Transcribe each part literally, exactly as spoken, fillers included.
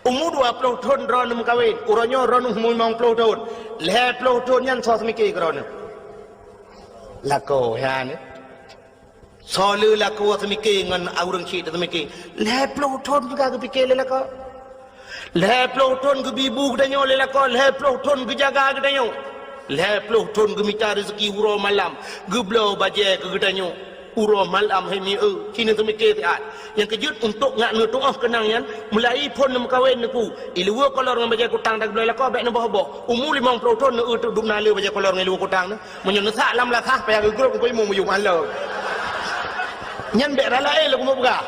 Umu dua ploh thon droeneuh meukawen, uroe nyoe droeneuh umu limong ploh thon. Lhèe ploh thon nyan soe seumike keu droeneuh? Lakoe, nyan. Soe le lakoe seumike ngon ureueng chik seumike? Lhèe ploh thon juga geupike lé lakoe. Lhèe ploh thon geubi bu geutanyoe lé lakoe, lhèe ploh thon geujaga geutanyoe. Lhèe ploh thon geumita reuzeki uroe malam, geubloe bajèe keu geutanyoe. Uroe malam hai mi-e, ci neuseumiké siat. Nyang keujeuet untuk ngat neutuoh keunang nyan, meulai phon neumeukawen neuku. Iluweue kolor ngon bajèe kutang dan geubloe lakoe bèk neuboh-boh. Umu limong ploh thon neu-eu teuk dum na le bajèe kolor ngon iluweue kutang neu. Meunyoe neusak lam lasah payah geugrôp ngon imu meuyuem alô. Nyan bèk rala éh lôn keumeung peugah.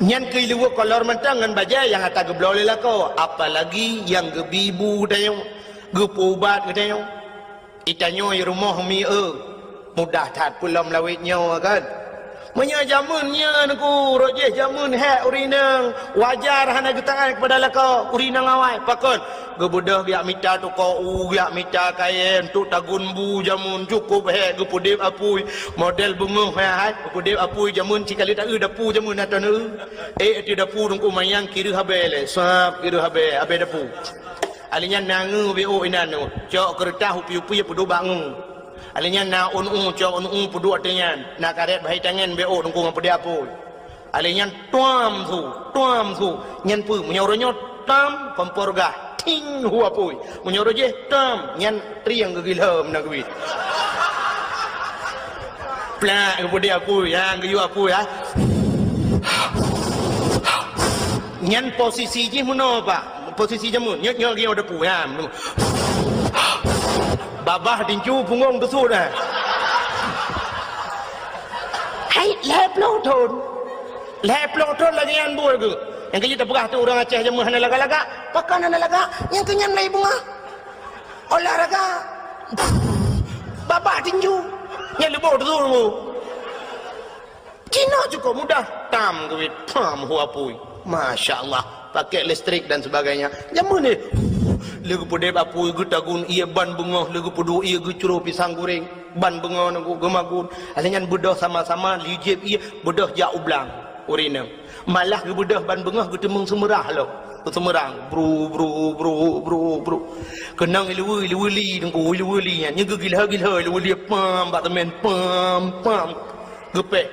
Nyan keu iluweue kolor mantong ngon bajèe nyang ata geubloe lé lakoe, apalagi nyang geubi bu geutanyoe, geupeuubat geutanyoe. Itanyoe i rumoh mi-e, mudah that peulom lawét nyoe kan. Meunyoe jameun nyan ku, rot jih jameun hék ureueng inong, wajar hana geutaát keupada lakoe ureueng inong awai. Pakon? Geubeudôh geujak mita toko u, geujak mita kayèe, untuk tagun bu jameun cukôp hék geupeudeb apui. Model beungoh hai, hai, geupeudeb apui jameun, cikali ta-eu dapu jameun atau neu. Eh, ateueh dapu teungku manyang kireuh abèe lé, sab kireuh abèe, abèe dapu. Alèh nyan na ngeu bèk ôk inan neu, cok keureutah upi-upi peuduek bak ngeu. Alèh nyan na ôn u, cok ôn u peuduek ateueh nyan, na karét bahai tangen bèk ôk teungku ngon peudeb apui. Alèh nyan tuam su, tuam su. Nyan peue? Meunyoe uroe nyoe tam, kompor gah, ting, hu apui. Meunyoe uroe jih tam, nyan trieng geugilhom na geubi. Plak, geupeudeb apui, ha, geuyue apui, ha. Nyan posisi jih meunoe, Pak. Posisi jameun, nyoe, nyoe geuyue apui, ha. Babah tinju punggong teusut, ha. Hai, lhèe ploh thon. Lhèe ploh thon lagèe nyan buet geuh. Nyang keujeuet tapeugah tu ureueng Aceh jameun hana lagak-lagak. Pakon hana lagak? Nyang keu nyan lagèe beungoh. Olahraga. Babah tinju. Nyan leuboh teusut. Cina cukôp mudah. Tam geuwit. Pam hu apui. Masya Allah. Pakai listrik dan sebagainya. Jameun nyoe. Lé geupeudeb apui, geutagun ié ban beungoh, lé geupeuduek ié geucroh pisang goreng. Ban beungoh nunggu geumagun. Alèh nyan beudôh sama-sama, lé jieb ié, beudôh jak u blang. Ureueng inong. Malah geubeudôh ban beungoh geuteumeung seumeurah lom. Geuseumeurang. Bru, bru, bru, bru, bru. Keunong iluweue, iluweue li, teungku, iluweue li nyan. Nyan geugilhô-gilhô iluweue li, pam, bak teumèn, pam, pam. Geupèh.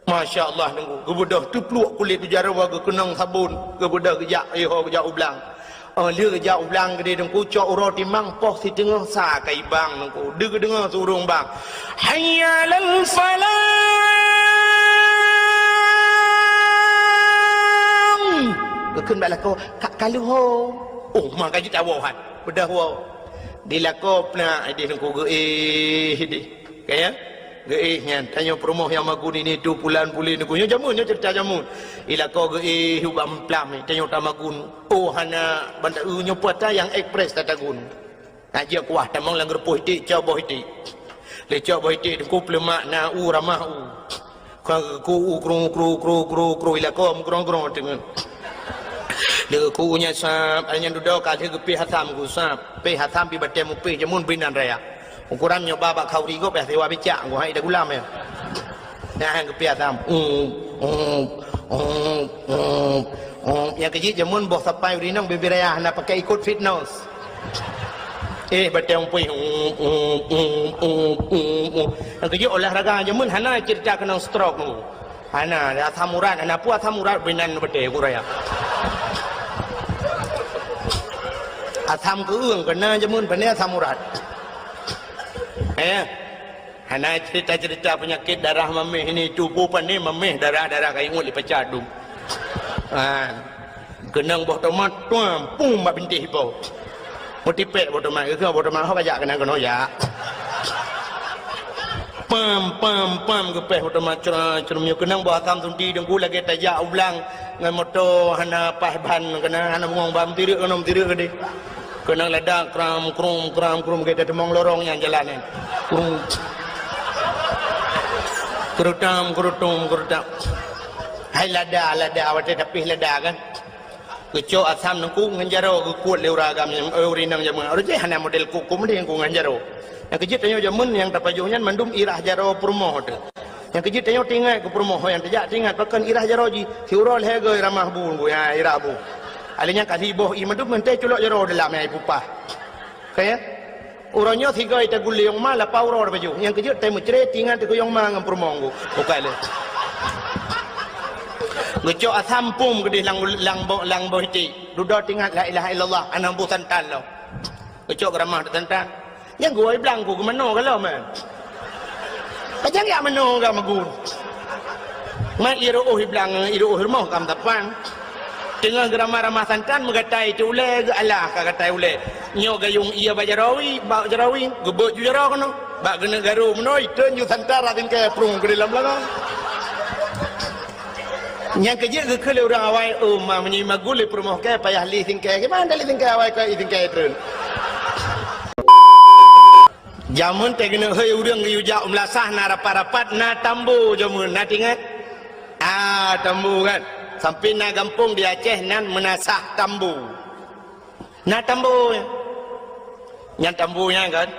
Masya Allah, teungku. Geubeudôh teupluek kulét jaroe geukeunong sabon. Geubeudôh geujak, iho geujak u blang. Oh, lheueh geujak u blang keudéh teungku, cok uroe timang poh siteungoh sa ka ibang teungku. Deuh geudeungoe su ureueng bang. Hayya 'alal falah. Geukheun bak lakoe, "Ka, ka lheueh ho." Oh, ma ka jitawoe han. Beudôh woe. Di lakoe plak idéh teungku geuéh idéh. Ka ya? Geuéh nyan, tanyoe peurumoh nyang magun ini tu pulan pulin ku. Nyoe jameun, nyoe ceurita jameun. Ilakoe geuéh ubak meuplak, tanyoe tamagun. Oh, hana banda, eh, nyoe puasa nyang ekspres tatagun. Nak jeuet kuah tamong lam geureupoh iték, cok boh iték. Lé cok boh iték teungku peuleumak na u ramah u. Ka ku u kru, kru, kru, kru, kru, ilakoe meugrong-grong teungeut. Lé ku u nyan sab, ai nyan dudoe ka lheueh geupéh asam ku sab. Péh asam pi batèe mupéh jameun binan raya. Ukuran nyoe ba bak khauri gob, eh, siwa bicak, ngon hai ida gulam, eh. Nah, hai geupiah tam. Um, um, um, um, um. Nyang keujeuet jameun boh sapai ureueng inong bibir raya hana pakai ikot fitness. Eh, batèe umpui. Um, um, um, um, um, um. Nyang keujeuet olahraga jameun hana ceurita keunong stroke nunggu. Hana, asam urat, hana peue asam urat binan batèe ku raya. Asam keueung keunan jameun, pane asam urat. Eh, hana cerita-cerita penyakit darah mameh ini, tuboh pane mameh darah-darah ka ingat lipacah dum. Ha. Keunong boh tomat, tuam, pum bak bintéh ipo. Meutipék boh tomat, geukheun boh tomat, ho bajak keunan keunoe jak. Pam, pam, pam, geupéh boh tomat, cra, crum, nyoe keunong boh asam sunti teungku lagèe tajak u blang ngon moto hana paih ban, keunan hana bungong ban, meutirek keunoe, meutirek keudéh. Keunong lada kram, krum, kram, krum, lagèe tateumong lorong nyang jalan nyan. Krum. Keurutam, keurutum, keurutam. Hai lada, lada, watèe tapéh lada kan. Geucok asam teungku ngon jaroe geukuet lé ureueng agam, eh, ureueng inong jameun. Ureueng jih hana model kuku mending ku ngon jaroe. Nyang keujeuet tanyoe jameun nyang tapajoh nyan mandum irah jaroe peurumoh teuh. Nyang keujeuet tanyoe teuingat keu peurumoh nyang teujak teuingat pakon irah jaroe jih. Siuroe lhèe goe ramah bu, bu, ya, irah bu. Alèh nyan ka siboh ié mandum meuntèe culok jaroe dalam nyang ipupah. Ka ya? Uroe nyoe sigoe taguleng ma lapah uroe baju. Nyang keujeuet tai meucre teuingat keu yong ma ngon peurumoh ngku. Bukai lé. Geucok asam pum keudeh lam, lam boh, lam boh iték. Dudoe teuingat la ilaha illallah, anang bu santan lom. Geucok geuramah santan. Nyang geuwoe blang ku geumanoe galom, eh. Pajan jak manoe ga meugun. Mat ié ruoh iblang, ié ruoh rumoh kam tapan. Teungoh geuramah-ramah santan meugatai teu ulèe geualah ka gatai ulèe. Nyoe gayong ié bak jaroe, bak jaroe, geubeuet ju jaroe keunoe. Bak geuneuk garu meunoe, iteun ju santan rot singkèe prung keu dalam lagèe. Nyang keujeuet geukheun lé ureueng awai, "Oh, ma meunyoe magul lé peurumoh kèe payah li singkèe, kiban lé singkèe awai keu i singkèe treun." Jameun teuh keuneuk hei ureueng geuyue jak u meulasah na rapat-rapat na tambo jameun, na teuingat? Ah, tambo kan. Sampoe na gampông di Aceh nan Meunasah Tambo. Na tambo. Nyan tambo nyan kan.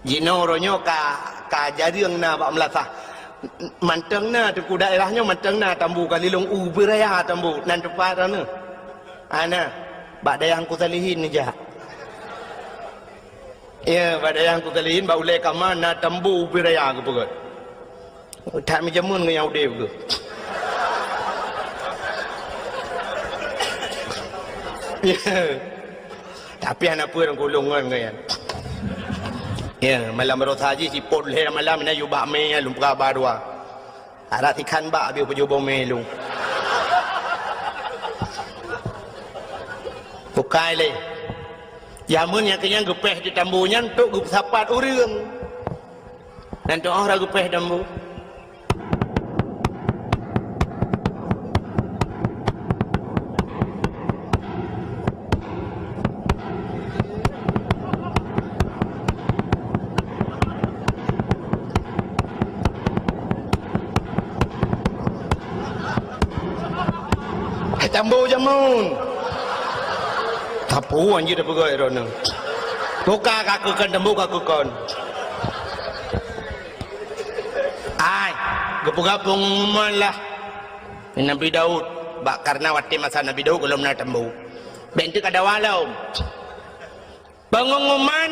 Jinoe uroe nyoe ka, ka jareueng na bak meulasah. Mantong na teungku daerah nyoe mantong na tambo ka lilong u beuraya tambo nan teumpat na. Ana bak dayah Teungku Salihin neujak. Ya, bak dayah Teungku Salihin bak ulèe kama na tambo u beuraya geupeugöt. That meujameun ngon nyang udeb geuh. Ya. Tapi hana peue kulung ngon nyan. Ya, malam baroesa jih sipot lhèe malam na yue bak mé lôn peugah ba dua. Arak tikhan bak habéh peujoh boh mé lôn. Bukai lé. Jameun nyang keunyan geupéh di tambo nyan untuk geupeusapat ureueng. Dan tu'oh ra geupéh tambo. Hai tambo jameun. Tapu anjir dah peugah droeneuh. Buka kaku kon tambo kaku kon. Ai, geupeugah peungumuman lah. Nabi Daud, bak karna watèe masa Nabi Daud gohlom na tambo. Bèk teuk ada walau. Pengumuman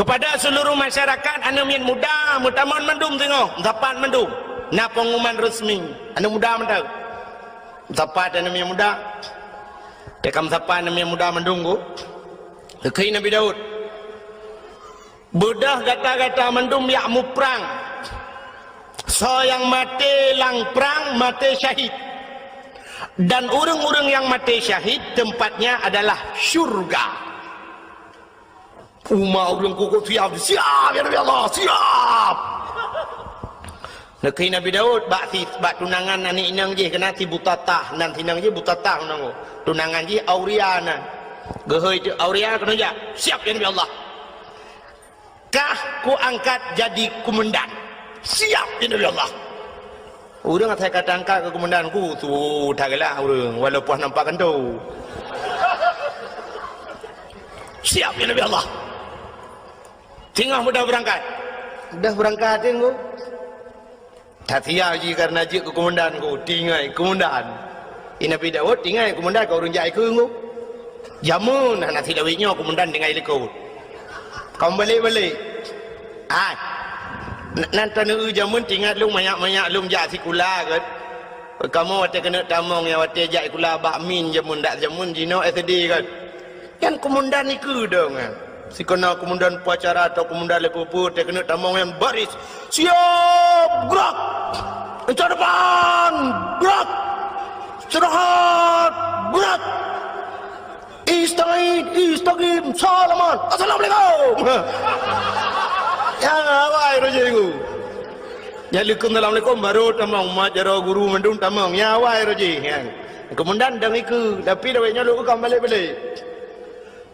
kepada seluruh masyarakat, aneuk miet muda meutamong mandum singoh, meusapat mandum. Na pengumuman resmi, aneuk muda mantong. Meusapat aneuk miet muda. Teuka meusapat aneuk miet muda mandum ku. Geukheun Nabi Daud. Beudôh gata-gata mandum jak muprang. Soe nyang maté lam prang, maté syahid. Dan ureueng-ureueng nyang maté syahid, tempatnya adalah syurga. Umat ureueng kukuh siap, siap, ya Nabi Allah, siap. Neukheun Nabi Daud, bak si, bak tunangan aneuk inong jih, keunan si Butatah, nan si inong jih Butatah nan. Tunangan jih Auria nan. Geuhôi teuk Auria keunoe jak, siap, ya Nabi Allah. Kah kuangkat jadi komandan. Siap, ya Nabi Allah. Ureueng asai ka tangkat keu komandan ku, su that galak ureueng, walaupun nampak kantô. Siap, ya Nabi Allah. Singoh mudah beurangkat. Mudah beurangkat, Teungku. That sial jih karena jeuet keu komandan ku, tinggai komandan. I Nabi Daud tinggai komandan ka ureueng jak ikeu ngku. Jameun hana silawét nyoe komandan tinggai likot. Ka meubalek-balek. Ai. N-, nan taneuk jameun teuingat lôn manyak-manyak lôn jak sikula kan. Kamoe watèe keuneuk tamong nyang watèe jak sikula bak min jameun dak jameun jinoe S D kan. Nyan komandan ikeu dong nyan. Sikeuna komandan upacara atau komandan lé peue-peue teuh keuneuk tamong nyan baris. Siap, gerak! Intat depan, gerak! Istirahat, gerak! Istaid, istaqim, salaman. Assalamualaikum. Ya, awai roh jih ngku. Nyan leukeum assalamualaikum baru tamong, mat jaroe guru mandum tamong. Ya, awai roh jih nyan. Komandan dong ikeu, tapi dawet nyoe lôn ka balek-balek.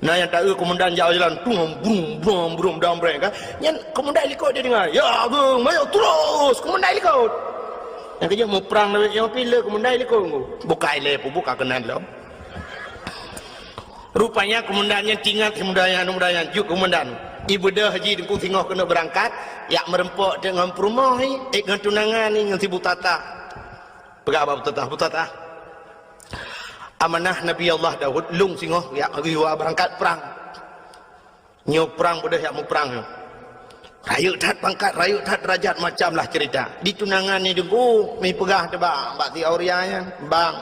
Na nyang taeu komandan jak jalan, tung, brum, brum, brum, dam breng kan. Nyan komandan likot dia dengar. Ya, Agong, maju terus, komandan likot. Nyang keujeuet muprang lawét nyoe pih le komandan likot ngku. Bukai lé peubuka keunan lom. Rupanya komandan nyan teuingat, komandan nyan, komandan nyan, jeuet komandan. Ibeudôh jih Teungku singoh keuneuk beurangkat, jak meureumpok teuk ngon peurumoh nyan, eh, ngon tunangan nyan, ngon si Butatah. Peugah bak Butatah, "Butatah, amanah Nabi Allah Daud, lôn singoh jak geuyue beurangkat prang. Nyoe prang beudôh jak muprang nyoe. Rayeuk that pangkat, rayeuk that deurajat, macam lah ceurita." Di tunangan nyan Teungku, meupeugah teuh bak, bak si Auria nyan, "Bang,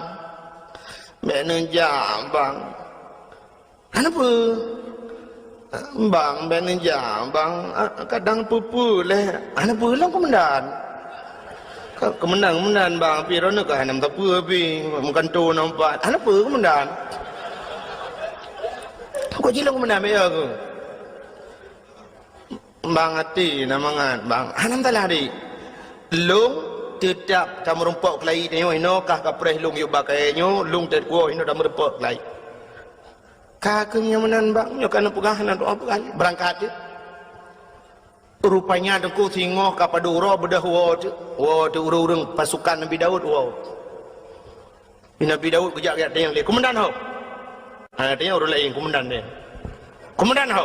bèk neujak, Bang." "Hana peue. Bang, bèk neujak, Bang. Ah, kadang peue-peue lé." "Hana peue lom, Komandan." "Ka-, Komandan, Komandan, Bang, pih droeneuh ka hana meusapeue pih, meugantoe na umpat." "Hana peue, Komandan." "Kok jilong, Komandan, bèk ya keuh." "Bang, até na mangat, Bang." "Hana masalah, Dik. Lôn teutab tameurumpok keulayi tanyoe, inoe kah kapreh lôn yub bak kayèe nyoe, lôn teutab kuwoe inoe tameurumpok keulayi." Ka keuh nyoe meunan, Bang, nyoe ka neupeugah, na doa peugah, beurangkat jih. Rupanya Teungku singoh ka padub uroe beudôh woe teuk, woe teuk ureueng-ureueng pasukan Nabi Daud woe. Nabi Daud geujak-jak tanyong lé, "Komandan ho?" Hana tanyong ureueng laén, komandan nyan. "Komandan ho?"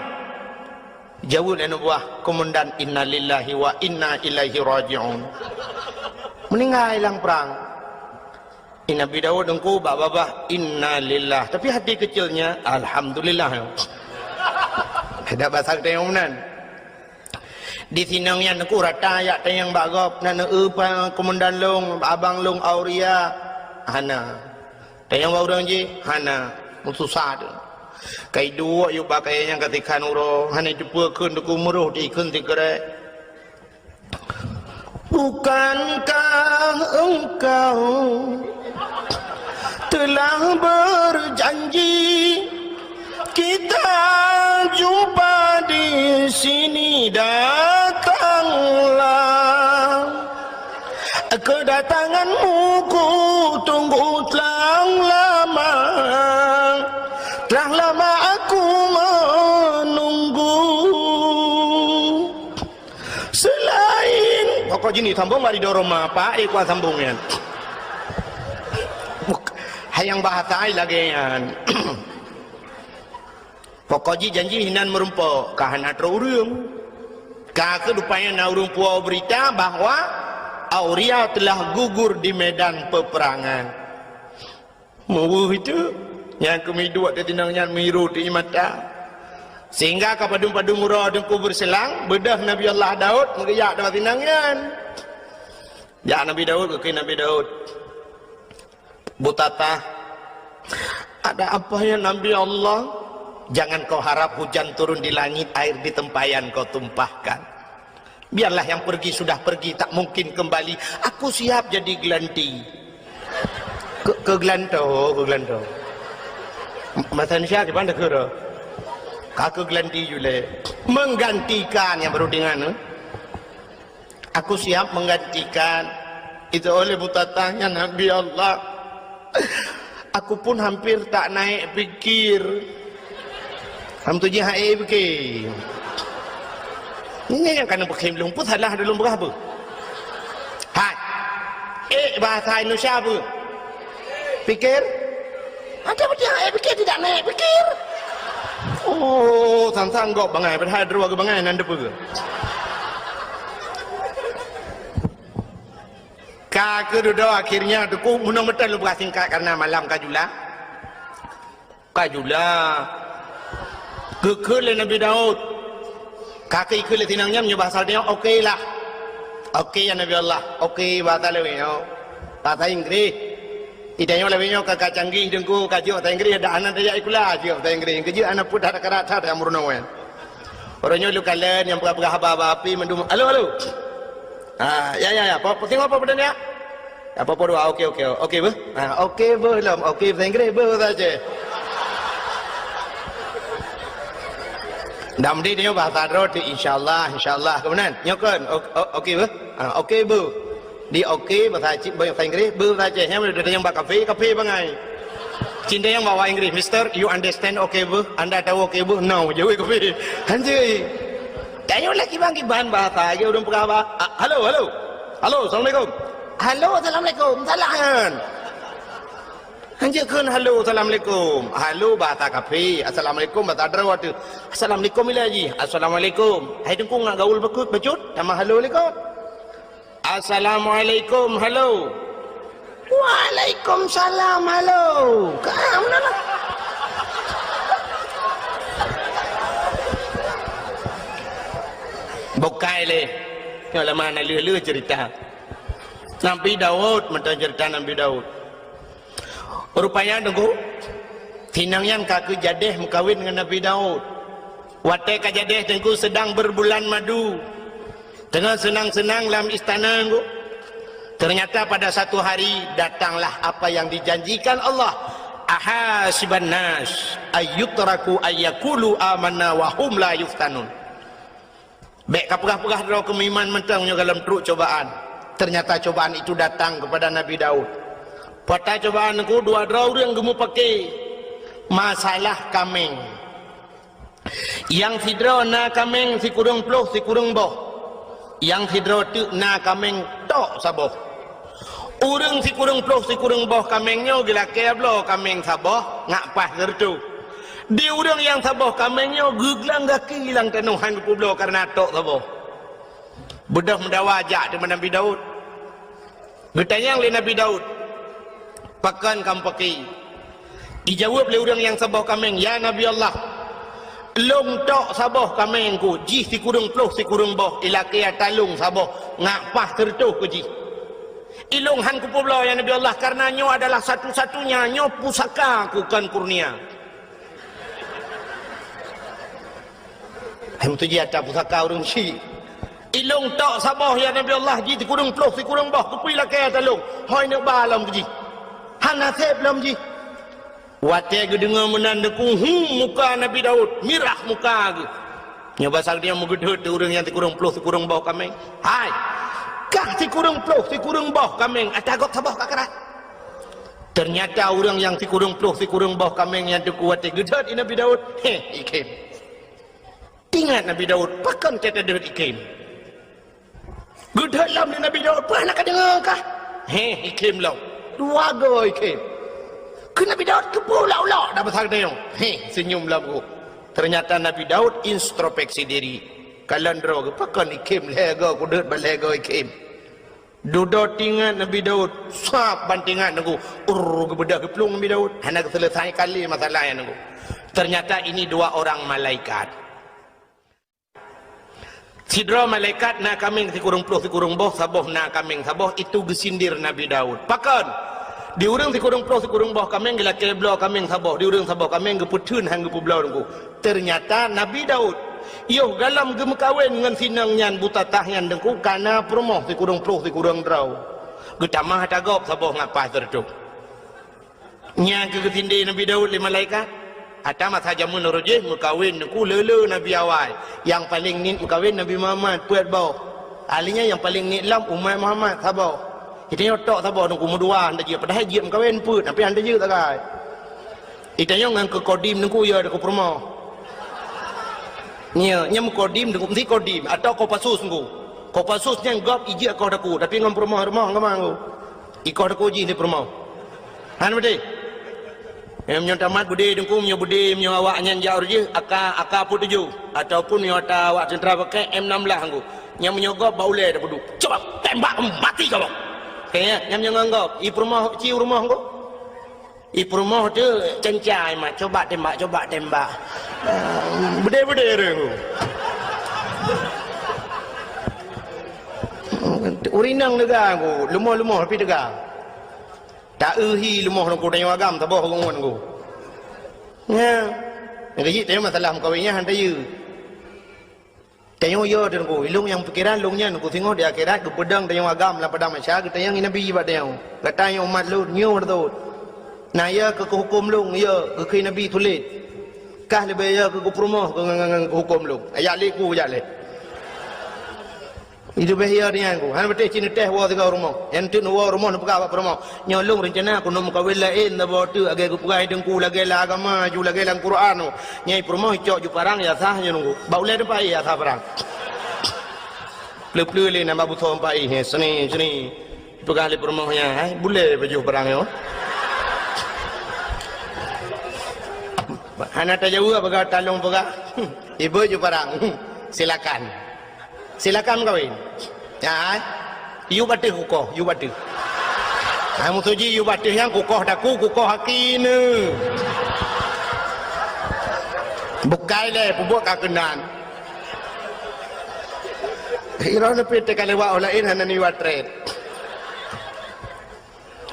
Jaweueb lé aneuk buah komandan, "Innalillahi wa inna ilaihi raji'un." Meuninggai lam prang. Nabi Daud Teungku bak babah, "Innalillah." Tapi hati kecilnya, "Alhamdulillah." Dak basa tanyong meunan. Di sinong nyan Teungku rata jak tanyong bak gob, "Na neueu pa komandan lôn, abang lôn Auria?" Hana. Tanyong bak ureueng jih? Hana. Meususah teuk. Ka iduek yub bak kayèe nyan ka sikhan uroe, hana jiteupeue kheun Teungku, meuroh di kheun sikrek. "Bukankah engkau telah berjanji, kita jumpa di sini? Datanglah. Kedatanganmu ku tunggu telah lama. Telah lama aku menunggu." Selain, pokok jih ni sambong bak ridho Roma, Pak, eh, kuat sambong nyan. Buk-, hai nyang bahasa ai lagèe nyan. Pokok jih janji hinan meurumpok, ka hana troh ureueng. Ka keuh rupanya na ureueng puwoe beurita bahwa Auria telah gugur di medan peperangan. Meuweuh itu, nyang keumiduek di tinong nyan miru di mata. Sehingga ka padum-padum uroe Teungku beureuselang, beudôh Nabi Allah Daud meugeujak dua tinong nyan. Jak Nabi Daud, geukheun Nabi Daud, "Butatah, ada apa ya Nabi Allah?" "Jangan kau harap hujan turun di langit, air di tempayan kau tumpahkan." Biarlah yang pergi sudah pergi, tak mungkin kembali. Aku siap jadi gelanti. Keu-, keugelantoe, keugelantoe. Bahasa Indonesia gimana, keu? Ka keugelanti julai. Menggantikan yang baru dengan, eh? Aku siap menggantikan. Itu oleh Butatah nyan Nabi Allah. Aku pun hampir tak naik pikir. Ham tu jih hai pikir. Ini yang kana peukhém lôn pun salah dulu berapa? Hai. Eh, bahasa Indonesia apa? Pikir? Ada betul hai pikir tidak naik pikir. Oh, sang-sang gop bangai, padahal dua ke bangai nan depan. Ka keududoe akhirnya Teungku, meunong meuteun lôn peugah singkat karena malam ka jula. Ka jula. Geukheun lé Nabi Daud. Ka keu ikheun lé tinong nyan meunyoe bahasa tanyoe, "Oke lah." "Oke ya Nabi Allah." "Oke" bahasa lawét nyoe. Bahasa Inggris. Di tanyoe lawét nyoe ka, ka canggih Teungku, ka jeuet bahasa Inggris, dak hana tajak sikula, jeuet bahasa Inggris. Keujeuet hana peue that, that, that, that, meurunoe nyan. Uroe nyoe lôn kalon nyang peugah-peugah haba-haba api mandum, "Halo, halo." Ah, ya, ya, ya. Apa, apa, singoh apa peue nyan? Apa, apa dua? Oke, oke. Oke, beuh. Ah, oke, beuh lom. Oke, bahasa Inggris, beuh bahasa Aceh. Dak meusti tanyoe bahasa droe tu, insyaallah, insyaallah. Keunan, nyoe kan? O-, o-, oke, beuh. Ah, oke, beuh. Di oke, bahasa Aceh, bahasa Inggris, beuh bahasa Aceh. Nyang udah datang bak kafe, kafe bangai. Cinta nyang bawa Inggris, "Mister, you understand oke, beuh? Anda tahu oke, beuh?" "No," jaweueb kafe. Hanjeuet. Tanyoe lagi bang kiban bahasa, lagi ureueng peugah bah. Ah, halo, halo. Halo, assalamualaikum. Halo, assalamualaikum. Salah nyan. Hana Jeuet kheun halo, assalamualaikum. Halo bahasa kafé, assalamualaikum bahasa droe teuh. Assalamualaikum ilée jih. Assalamualaikum. Hai teungku ngat gaul beukeuet bacut, tamah halo lé kon. Assalamualaikum, halo. Waalaikumsalam, halo. Ka meunan lah. Bukai lé. Nyoe lama na lheueh-lheueh cerita. Nabi Daud, mantong cerita Nabi Daud. Rupanya teungku, sinang nyan ka keu jadeh meukawen ngon Nabi Daud. Watée ka jadeh teungku sedang berbulan madu. Teungoh seunang-seunang lam istana teungku. Ternyata pada satu hari datanglah apa yang dijanjikan Allah. Ahasiban nas ayyutraku ayyakulu amanna wa hum la yuftanun. Bék kapeugah-peugah droe keu meuiman mantong nyoe gohlom trok cobaan. Ternyata cobaan itu datang kepada Nabi Daud. Peue cobaan teungku, dua droe ureuëng geumupake masalah kaméng. Nyang sidroe na kaméng sikureueng ploh sikureueng boh. Nyang sidroe teuk na kaméng tok saboh. Ureuëng sikureueng ploh sikureueng boh kaméng nyoe geulakée bloe kaméng saboh ngat paih sireutôh. Di ureuëng nyang saboh kaméng nyoe geuglang gaki lam tanoh hán geupeubloe kareuna tok saboh. Beudôh meudawa jak teuma Nabi Daud. Geutanyong lé Nabi Daud, "Pakon kamoe pake?" Ijaweueb lé ureuëng nyang saboh kaméng, "Ya Nabi Allah, lôn tok saboh kaméng ku, jih sikureueng ploh sikureueng boh, ilakée ata lôn saboh, ngat paih sireutôh ku jih. Ilôn hán kupeubloe, ya Nabi Allah, kareuna nyoe adalah satu-satunya, nyoe pusaka ku kon kurnia." Hai meutuji ata pusaka ureuëng syik. "Ilôn tok saboh, ya Nabi Allah, jih sikureueng ploh sikureueng boh, keupeue ilakée ata lôn? Hôi neuk ba lom keu jih. Hana seb lom jih." Watée geudeungoe meunan teungku, hum, muka Nabi Daud mirah muka geuh. Nyoe basa geutanyoe meugeudhôt di ureuëng nyang sikureueng ploh sikureueng boh kaméng. "Hai, kah sikureueng ploh sikureueng boh kaméng, ata gob saboh ka krat." Ternyata ureuëng nyang sikureueng ploh sikureueng boh kaméng nyan teungku watée geudhôt di Nabi Daud, heh, ikhém. Teuingat Nabi Daud, pakon teuh tadhôt ikhém. Geudhôt lom lé Nabi Daud, "Peue hana kadeungoe kah?" Heh, ikhém lom. Dua goe ikhém. Keu Nabi Daud keupeue ulok-ulok dak basa geutanyoe? Heh, seunyum lom geuh. Ternyata Nabi Daud introspeksi diri. Kalon droe geuh, "Pakon ikhém lhée goe, kudhôt bak lhée goe ikhém." Dudoe teuingat Nabi Daud, sab ban teuingat teungku. Urr, geubeudôh geuplueng Nabi Daud. Hana geuseuleusai kali masalah nyan teungku. Ternyata ini dua orang malaikat. Sidroe malaikat na kaméng sikureueng ploh sikureueng boh, saboh na kaméng saboh, itu geusindir Nabi Daud. Pakon? Di ureuëng sikureueng ploh sikureueng boh kaméng geulakée bloe kaméng saboh, di ureuëng saboh kaméng geupeutheun hán geupeubloe teungku. Ternyata Nabi Daud, yoh gohlom geumeukawen ngon sinong nyan buta tah nyan teungku, ka na peurumoh sikureueng ploh sikureueng droe. Geutamah ata gob saboh ngat paih sireutôh. Nyan keuh geusindée Nabi Daud lé malaikat. Ata masa jameun uroe jih meukawen teungku le-le nabi awai. Nyang paleng niet meukawen Nabi Muhammad, peuet boh. Ahli nyan nyang paleng niet lom umat Muhammad, saboh. Geutanyoe tok saboh teungku meudua hana jeuet, padahai jeuet meukawen peuet, tapi hana jeuet sagai. Geutanyoe ngon keu kodim teungku ya teungku peurumoh. Nyo, nyan meukodim teungku, meusti kodim atau Kopassus teungku. Kopassus nyan gob ijeuet koh teungku, tapi ngon peurumoh-rumoh ngon teungku. Ikoh teungku jih lé peurumoh. Hana beutôi? Eh, meunyoe tamat beudé teungku, meunyoe beudé, meunyoe awak nyan jak uroe jih, aka, aka peuet tujoh. Ataupun meunyoe ata awak teuntara pakai M enam belas teungku. Nyan meunyoe gob bak ulée tapeuduek. Coba tembak mati kau. Oke, ya, nyan meunyoe ngon gob. I peurumoh, ci peurumoh teungku. I peurumoh teuh cencai mat, coba tembak, coba tembak. Ah, beudé-beudé ureuëng. Ureuëng inong teuga ku, leumoh-leumoh tapi teuga. Ta-eu hi leumoh ngon tanyoe agam saboh ngon ku. Nya. Nyang keuh jih tanyoe masalah meukawen nyan han tayeu. Tanyoe yo teungku, ilong nyang pikeran long nyan ku singoh di akhirat geupeudong tanyoe agam lam padang mahsyar geutanyong Nabi bak tanyoe. Gata nyoe umat lôn, nyoe beutôi. Na yo keu huköm long, yo keu Nabi tuléh. Kah leubeh yo keu peurumoh keu ngan, ngan, ngan huköm long. Ajak lé ku, ajak lé. Itu beh yo nyan ku. Hana beuteh cit neuteh woe sigoe rumoh. Nyang teuk neuwoe rumoh neupeugah bak peurumoh. Nyoe lôn reuncana keuneuk meukawen laén saboh teuk lagée geupeugah teungku lagée lam agama ju lagée lam Quran. Nyai peurumoh icok ju parang ya sah nyoe nunggu. Bak ulée teumpat ya sah parang. Pleu-pleu lé nambah busoe empat ih, seni, seni. Peugah lé peurumoh nyan, hai, bulée pajoh parang nyoe. Hana tajaweueb, peugah talong peugah. Ibu ju parang. Silakan. Silakan meukawen. Ya. Yub ateueh kukoh, yub ateueh. Hai musoji yub ateueh nyang kukoh daku, kukoh aki ne. Bukai lé, peubuet ka keunan. Iroh neupit teuka lewat orang lain hana niwat trek.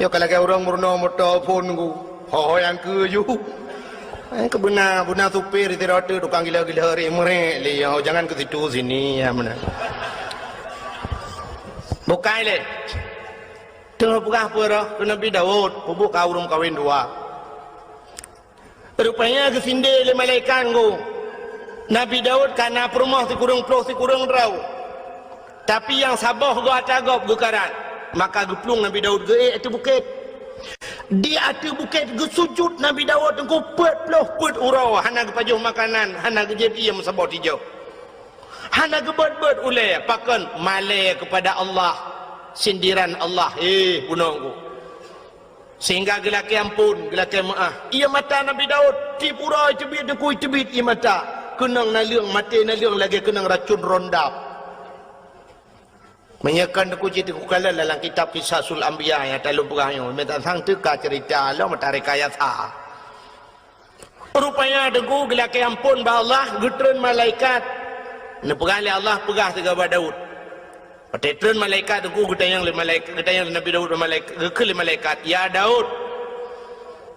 Nyoe ka lagèe ureueng meurunoe moto phon ku. Ho-ho nyang keu ju. Eh, keu beuna, beuna supir sidroe teuk tukang gila-gila rek meurek lé, "Yo, jangan ke situ, sini," ya meunan. Bukai lé. Teungoh peugah peue roh keu Nabi Daud, peubuet ka ureueng kawen dua. Rupanya geusindé lé malaikat ngku. Nabi Daud ka na peurumoh sikureueng ploh sikureueng droe. Tapi nyang saboh goe ata gob geukarat. Maka geuplueng Nabi Daud geuék ateueh bukét. Di ateueh bukét geusujut Nabi Daud ngku peuet ploh peuet uroe, hana geupajoh makanan, hana geujieb ié meusaboh tijoh. Hana geubeuet-beuet ulèe, pakon malèe keupada Allah, sindiran Allah, hé bunoe ngku. Sehingga geulakèe amphon, geulakèe meu'ah. Ié mata Nabi Daud, tiep uroe teubiet, teukui teubiet ié mata. Keunong naleueng, maté naleueng lagèe keunong racun rondap. Meunyoe kon teukui cit teukukalon dalam kitab Qisasul Anbiya nyang talôn peugah nyoe, meutatang teuka ceurita lom mata rekayasa. Rupanya teungku geulakèe amphon bak Allah, geutreun malaikat. Neupeugah lé Allah, peugah sigoe bak Daud. Watèe treun malaikat teungku geutanyong lé malaikat, geutanyong lé Nabi Daud bak malaikat, geukheun lé malaikat, "Ya Daud,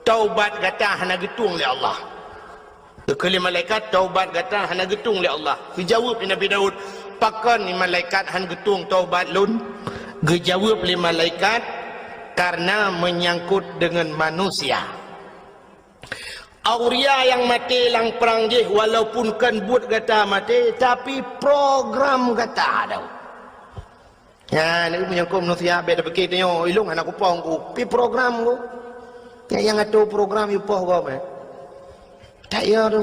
taubat gata hana geutueng lé Allah." Geukheun lé malaikat, "Taubat gata hana geutueng lé Allah." Geujaweueb lé Nabi Daud, "Pakon ni malaikat han geutueng taubat lôn?" Geujaweueb lé malaikat, "Karena menyangkut dengan manusia." Auria nyang maté lam prang jih walaupun kon buet gata maté, tapi program gata Daud. Nyan, meunyoe kon manusia bèk tapike tanyoe, ilong hana kupoh ku, pi program ku. Nyang, nyang atô program yue poh gob, eh. Tak ya tu.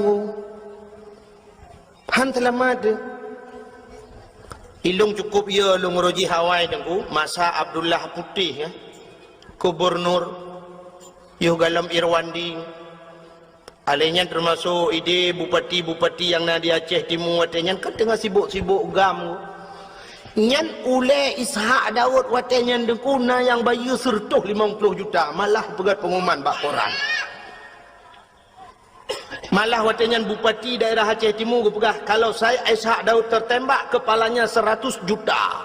Han seulamat tu. Ilong cukup ya lôn rôh jih awai teungku, masa Abdullah Putih, ya. Gubernur, yoh galom Irwandi. Alèh nyan teumasok idéh bupati-bupati nyang na di Aceh Timu watèe nyan kan teungoh sibok-sibok gam. Nyan ulèe Ishak Daud watèe nyan teungku na nyang bayeue seureutôh limong ploh juta, malah peugöt pengumuman bak koran. Malah watèe nyan bupati daerah Aceh Timu geupeugah, kalau saya Ishak Daud tertembak, kepalanya seratus juta.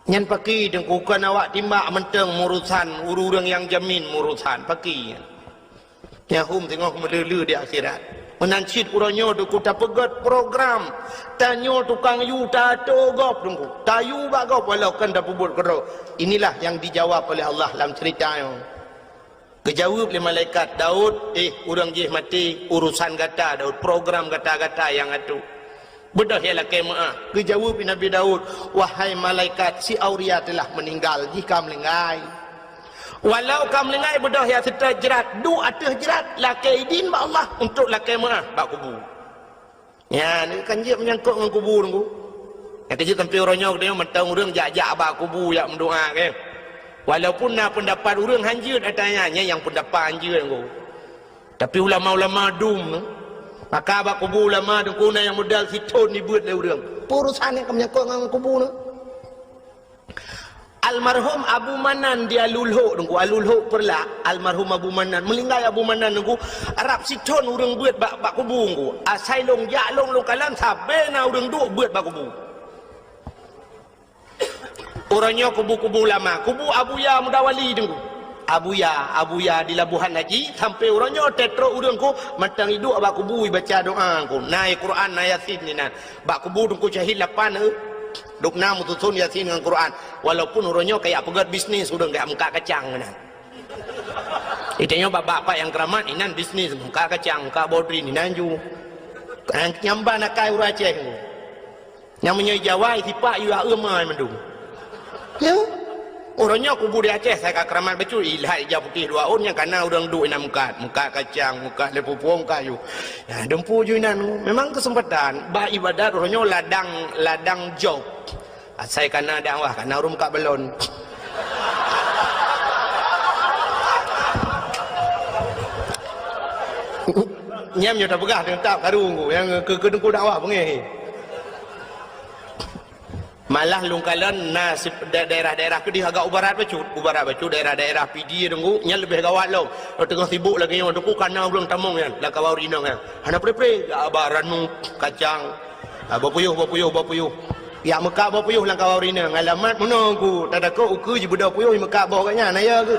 Nyan pakri teungku, kon awak timbak mantong meurusan, ureueng nyang jamin meurusan, pakri nyan. Nyan hom teungoh meuleu-leu di akhirat. Meunan cit uroe nyoe teungku tapeugöt program, tanyoe tukang yue tatô gob teungku, tayue bak gob walau kon tapeubuet keudroe. Inilah yang dijawab oleh Allah lam ceurita nyoe. Geujaweueb lé malaikat, "Daud, eh, ureueng jih maté, urusan gata, Daud, program gata-gata nyang atô." Beudôh ya lakèe meu'ah. Geujaweueb lé Nabi Daud, "Wahai malaikat, si Auria telah meninggal, jih ka meulinggai. Walau ka meulinggai, beudôh ya seutôt jrat, duek ateueh jrat, lakèe idin bak Allah untuk lakèe meu'ah bak kubu." Nyan, kan jeuet meunyangkot ngon kubu teungku. Nyang keujeuet sampoe uroe nyoe geutanyoe mantong ureueng jak-jak bak kubu jak meudoa, kan. Walaupun na peundapat ureueng hanjeuet ata nyan, nyan nyang peundapat hanjeuet teungku. Tapi ulama-ulama dum, maka bak kubu ulama teungku na nyang modal sithon dibeuet lé ureueng. Peue urusan nyang ka meunyangkot ngon kubu nyoe. Almarhum Abu Manan di Alulhok teungku, Alulhok Peureulak, almarhum Abu Manan, meulinggai Abu Manan teungku, rab sithon ureueng beuet bak, bak kubu teungku. Asai lôn jak lôn, lôn kalon sabe na ureueng duek beuet bak kubu. Uroe nyoe kubu-kubu ulama, kubu Abuya Mudawali teungku. Abuya, Abuya di Labuhan Haji, sampoe uroe nyoe teutrok ureueng ku mantong iduek bak kubu ibaca doa teungku. Na Quran, na Yasin inan. Bak kubu teungku syahid lapan, eh. Dum na meususon Yasin ngon Quran. Walaupun uroe nyoe kajak peugöt bisnis ureueng kajak meukat kacang inan. Itanyoe bak bapak nyang keuramat inan bisnis meukat kacang, meukat bodrin inan ju. Nyang ban akai ureueng Aceh teungku. Nyang meunyoe Jawa sipak yue aeum ai mandum. Ya. Uroe nyoe kubu di Aceh sai ka keuramat bacut, ilat ija putéh dua ôn nyang kana ureueng duek inan meukat, meukat kacang, meukat lé pupueng kayu. Ya, dumpu ju inan. Memang keuseumpatan bak ibadat uroe nyoe ladang, ladang job. Asai kana dakwah, kana ureueng meukat balon. Nyan nyoe tapeugah teuntang karu nyang keu, keu teungku dakwah beungéh. Malah lôn kalon na sip-, da-, daerah-daerah keudeh agak u barat bacut, u barat bacut daerah-daerah Pidie teungku, nyan leubeh gawat lom. Teungoh sibok lagée nyoe teungku, kana ureuëng tamong nyan, lam kawan ureuëng inong nyan. Hana pre-pre, jak ba ranup, kacang. Ah, bapuyuh, bapuyuh, bapuyuh. Jak meukat bapuyuh lam kawan ureuëng inong, alamat meunoe ku, tadakot ukeue jibeudôh puyuh meukat boh gobnyan, na ya keuh.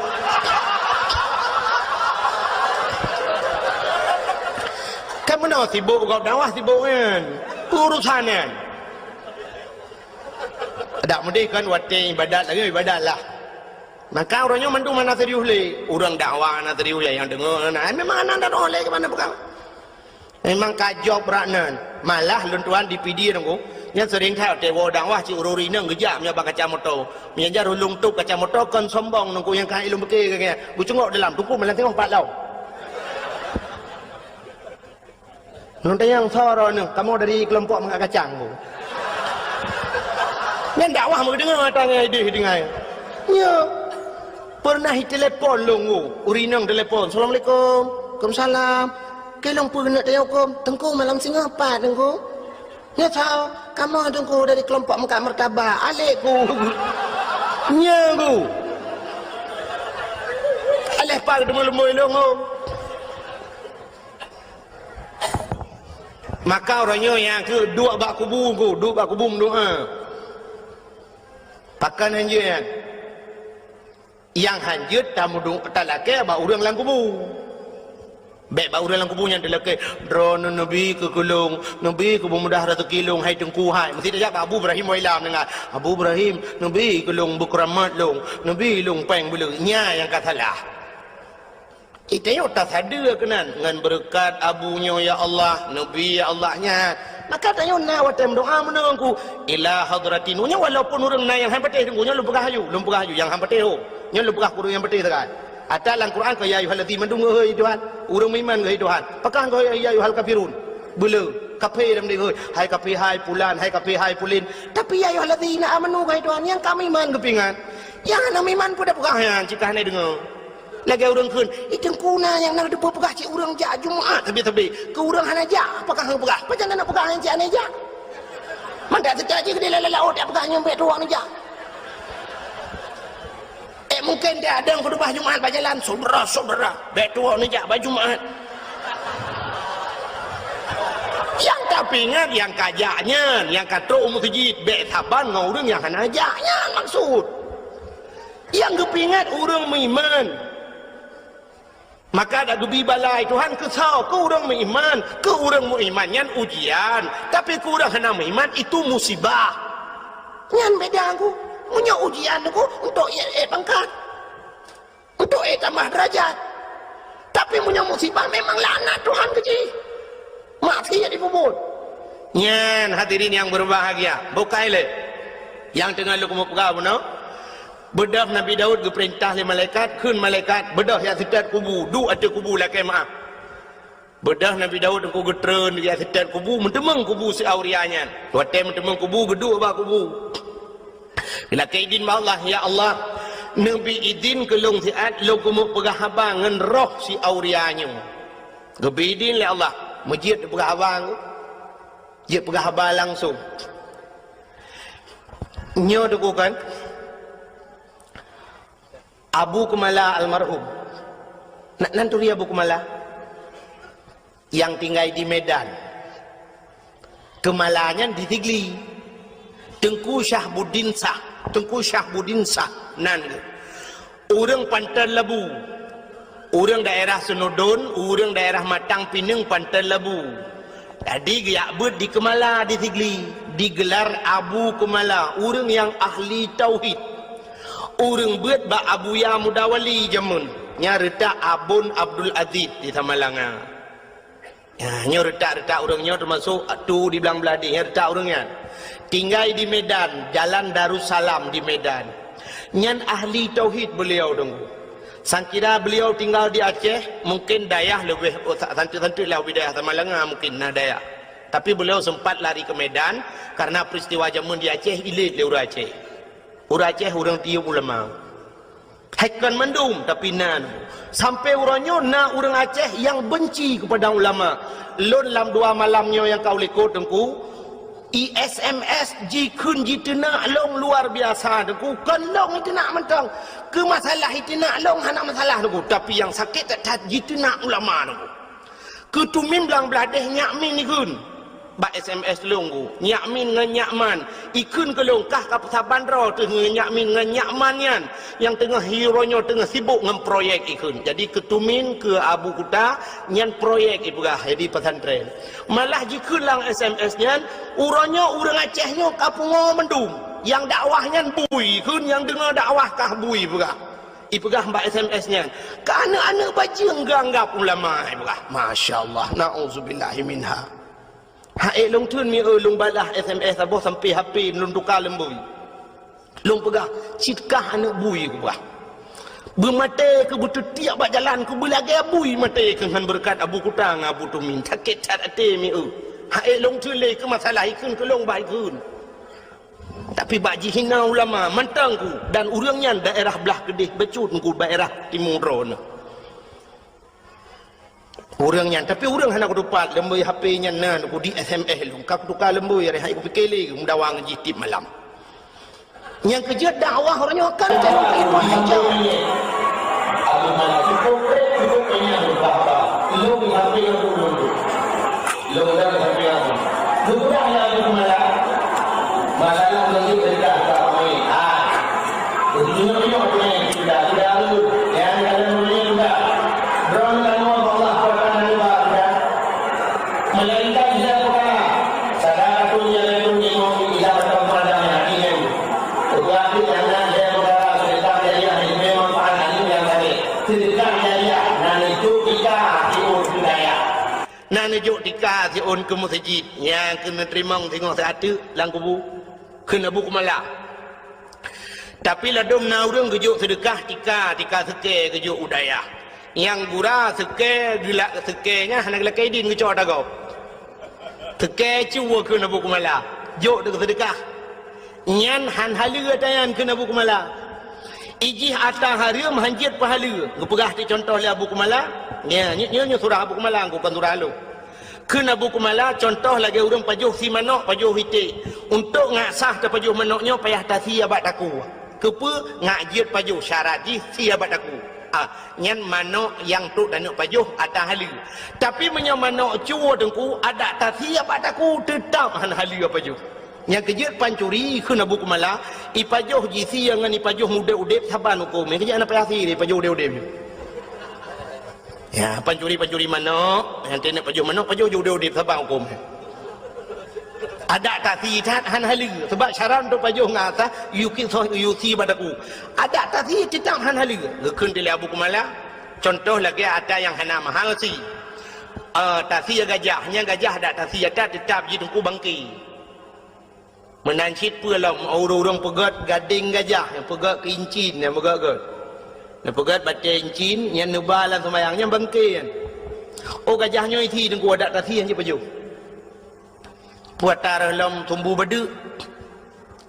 Kan meunoe sibok gob dakwah sibok nyan. Urusan nyan. Dak meudeh kan watée ibadat lagée ibadat lah. Maka uroe nyoe mandum hana serius lé. Ureuëng dakwah hana serius, nyang deungoe hana. Memang hana dakwah lé keu mana peugah. Memang ka jok brat nan. Malah lôn tuan di Pidie teungku, nyan sering that watée woe dakwah cit ureuëng inong geujak meunyoe bak kaca moto. Meunyoe jar ulôn tôp kaca moto kon sombong teungku nyang ka ilôn beuke geucungok dalam teungku malam singoh pat lom. Lôn tanyong soe droeneuh, kamoe dari keulompok meukat kacang bu. Nyan dakwah meudeungoe ata ngai deh dengai. Nyoe. Pernah itelepon lôn bu, ureuëng inong telepon. Assalamualaikum. Waalaikumsalam. Keu lôn peue keuneuk tanyong huköm? Teungku malam singoh pat teungku. Nyoe soe? Kamoe teungku dari keulompok meukat martabak. Alek ku. Nyoe ku. Aleh pat teumeu leumboi lôn bu. Maka uroe nyoe nyang keuh duek bak kubu ku, duek bak kubu meudoa. Pakon hanjeuet nyan? Nyang hanjeuet tameudu-, talakée bak ureuëng lam kubu. Bék bak ureuëng lam kubu nyan talakée, "Droeneuh neubi keu keu lôn, neubi keu beumudah raseuki lôn, hai Teungku hai." Meusti tajak bak Abu Ibrahim Wailam deungon, "Abu Ibrahim, neubi keu lôn beukeuramat lôn, neubi lôn péng beuleue." Nyan nyang ka salah. Itanyoe tasadeue keunan ngon beureukat abu nyoe, ya Allah, neubi, ya Allah, nyan. Maka tanyoe na watée meudoa meunoe ku, ila hadratin. Nyoe walaupun ureuëng na nyang han patéh teungku, nyoe lôn peugah aju, lôn peugah aju nyang han patéh ho. Nyoe lôn peugah keu ureuëng nyang patéh sagai. Ata lam Quran keu ya ayyuhallazina mandum geuhôi Tuhan, ureuëng meuiman geuhôi Tuhan. Pakon geuhôi ya ayyuhal kafirun? Beuleue, kafé lam deh geuhôi. Hai kafé hai pulan, hai kafé hai pulin. Tapi ya ayyuhallazina amanu geuhôi Tuhan, nyang ka meuiman geupingat. Nyang hana meuiman peue tapeugah nyan cit ka hana deungoe. Lagée ureuëng kheun, "Ih, teungku na nyang na teupeue peugah cit ureuëng jak Jumat sabe-sabe. Keu ureuëng hana jak, pakon hana peugah? Pajan na peugah nyang cit hana jak?" Mandak teuka jih keudeh lalai laôt jak peugah nyoe bék tuwoe neujak. Eh, mungken dia ada khutubah Jumat bak jalan, "Saudara-saudara, bék tuwoe neujak bak Jumat." Nyang tapeuingat nyang ka jak nyan, nyang ka trok u meuseujid, bék saban ngon ureuëng nyang hana jak nyan maksud. Nyang geupeuingat ureuëng meuiman. Maka dak geubi bala lé Tuhan keu soe? Keu ureuëng meuiman. Keu ureuëng meuiman nyan ujian, tapi keu ureuëng hana meuiman itu musibah. Nyan beda ku. Meunyoe ujian ku untuk ié-ié pangkat, untuk ié tamah derajat. Tapi meunyoe musibah memang laknat Tuhan keu jih. Maksiat jipeubuet. Nyan hadirin nyang berbahagia, bukai lé nyang teungoh lôn keumeung peugah bunoe. Beudôh Nabi Daud geupeurintah lé malaikat, kheun malaikat, "Beudôh jak seutôt kubu, duek ateueh kubu lakée meuáh." Beudôh Nabi Daud teungku geutreun jak seutôt kubu, meuteumeung kubu si Auria nyan. Watée meuteumeung kubu, geuduek bak kubu. Geulakée idin bak Allah, "Ya Allah, neubi idin keu lôn siat lôn keumeung peugah haba ngon roh si Auria nyoe." Geubi idin lé Allah, meujeuet peugah haba, jeuet peugah haba langsong. Nyoe teungku kan, Abu Keumala almarhum. Na, nan turi Abu Keumala? Nyang tinggai di Medan. Keumala nyan di Sigli. Teungku Syahbuddin Syah. Teungku Syahbuddin Syah nan geuh. Ureuëng Panton Labu. Ureuëng daerah Seunudon, ureuëng daerah Matang Pineung Panton Labu. Jadi geujak beuet di Keumala di Sigli, digelar Abu Keumala, ureuëng nyang ahli tauhid. Ureuëng beuet bak Abuya Mudawali jameun, nyang reutak Abon Abdul Aziz di Samalanga. Ya, nyoe reutak-reutak ureuëng nyoe teumasok tu di Blang Blahdeh, nyoe reutak ureuëng nyan. Tinggai di Medan, Jalan Darussalam di Medan. Nyan ahli tauhid beliau teungku. Sangkira beliau tinggal di Aceh, mungkin dayah leubeh, oh, sa-, santeuk-santeuk lah ubé dayah Samalanga mungkin na dayah. Tapi beliau sempat lari ke Medan karena peristiwa jameun di Aceh ilét lé ureuëng Aceh. Ureuëng Aceh ureuëng tiyeub ulama. Hai kon mandum, tapi na. Sampai uroe nyoe na ureuëng Aceh nyang benci kepada ulama. Lôn lam dua malam nyoe nyang ka u likot Teungku, i S M S jikheun jiteunak lôn luar biasa Teungku. Kon lôn jiteunak mantong. Keu masalah jiteunak lôn hana masalah Teungku, tapi nyang sakét that-that jiteunak ulama Teungku. Keu Tumin Blang Blahdeh Nyak Min ikheun bak S M S lôn Teungku. Nyak Min ngon Nyak Man ikheun keu lôn, kah ka peusaban droe teuh ngon Nyak Min ngon Nyak Man nyan, nyang teungoh uroe nyoe teungoh sibok ngon proyek ikheun. Jadi keu Tumin, keu Abu Kuta, nyan proyek ipeugah jadi pesantren. Malah jikheun lam S M S nyan, uroe nyoe ureuëng Aceh nyoe ka pungo mandum. Nyang dakwah nyan bui ikheun, nyang deungoe dakwah kah bui peugah. Ipeugah bak S M S nyan, keu aneuëk-aneuëk bajeueng geuanggab ulama, ipeugah. Masya Allah, na'udzubillahi minha. Hai lôn theun mi eu lôn balah S M S saboh sampai H P lôn tuka leumbui. Lôn peugah, cit kah aneuëk bui kupeugah. Beumaté keu beuteutiek bak jalan keu beulagée bui maté keu ngon beureukat Abu Kuta ngon Abu Tumin. Sakét that até mi eu. Hai lôn theun lé keu masalah ikheun keu lôn bah ikheun. Tapi bak jihina ulama mantong Teungku, dan ureuëng nyan daerah blah keudeh bacut Teungku, daerah timu droeneuh. Ureuëng nyan, tapi ureuëng hana kutupat leumbui H P nyan na Teungku, di S M S lôn, ka kutuka leumbui, hari hai kupike lé meudawa ngon jih tiep malam. Nyang keujeuet dakwah uroe nyoe kan calon kehidupan hijau. Aku malah cukup, cukup kenyang beubahasa. Lôn di H P aku dulu. Lôn dah sampai aku. Sudah ya aku malah. Masalah lagi cerita tak main. Ah. Begitu punya punya cerita. Sudah aku. Yang dalam dunia juga. Drone kamu Allah Taala juga. Melainkan dia perkara. Saudara tu yang itu ni mau tidak bertemu pada yang ini. Tetapi karena dia perkara cerita dia yang ini memang faham yang tadi. Cerita dia yang itu kita ikut budaya. Na neujok tika siôn keu meuseujid nyang keuneuk teurimong singoh siateuk lam kubu, kheun Abu Keumala. Tapi ladôm na ureuëng geujok seudeukah tika, tika seukée geujok u dayah. Nyang gura seukée geulak seukée nyan hana geulakée idin geucok ata gob. Seukée cuwoe kheun Abu Keumala, jok deuk seudeukah. Nyan han haleue ata nyan kheun Abu Keumala. Ijih ata hareuem han jeuet peuhaleue. Geupeugah teuh cuntoh lé Abu Keumala. Nya, nyoe, nyoe, nyoe surah Abu Keumala, kon surah lôn. Kheun Abu Keumala, cuntoh lagée ureuëng pajoh sie manok, pajoh iték. Untôk ngat sah tapajoh manok nyoe payah tasie bak takue. Keupeue? Ngat jeuet pajoh, syarat jih sie bak takue. Ah, nyan manok nyang trok taneuk pajoh ata haleue. Tapi meunyoe manok cuwoe teungku, adak tasie bak takue, teutab han haleue pajoh. Nyang keujeuet pancuri kheun Abu Keumala, ipajoh jisie ngon ipajoh udeb-udeb saban hukôm. Nyang keujeuet hana payah sie lé ipajoh udeb-udeb. Ya, pancuri-pancuri manok, nyang teuneuk pajoh manok, pajoh udeb-udeb saban hukôm. Adak tasie that han haleue, sabab syarat untuk pajoh ngat sah, yue sie bak takue. Adak tasie teutab han haleue. Geukheun lé Abu Keumala, cuntoh lagée ata nyang hana mahal sie. Eh, tasie gajah, nyang gajah adak tasie that teutab jiteungku bangke. Meunan cit peue lom ureuëng-ureuëng peugét gadeng gajah, nyang peugét keu incin, nyang peugét-gét. Nyang peugét batée incin, nyan neuba lam seumayang, nyan bangke nyan. Oh, gajah nyoe isie teungku adak tasie han jeuet pajoh. Peue ata rôh lom sumbu badeuk.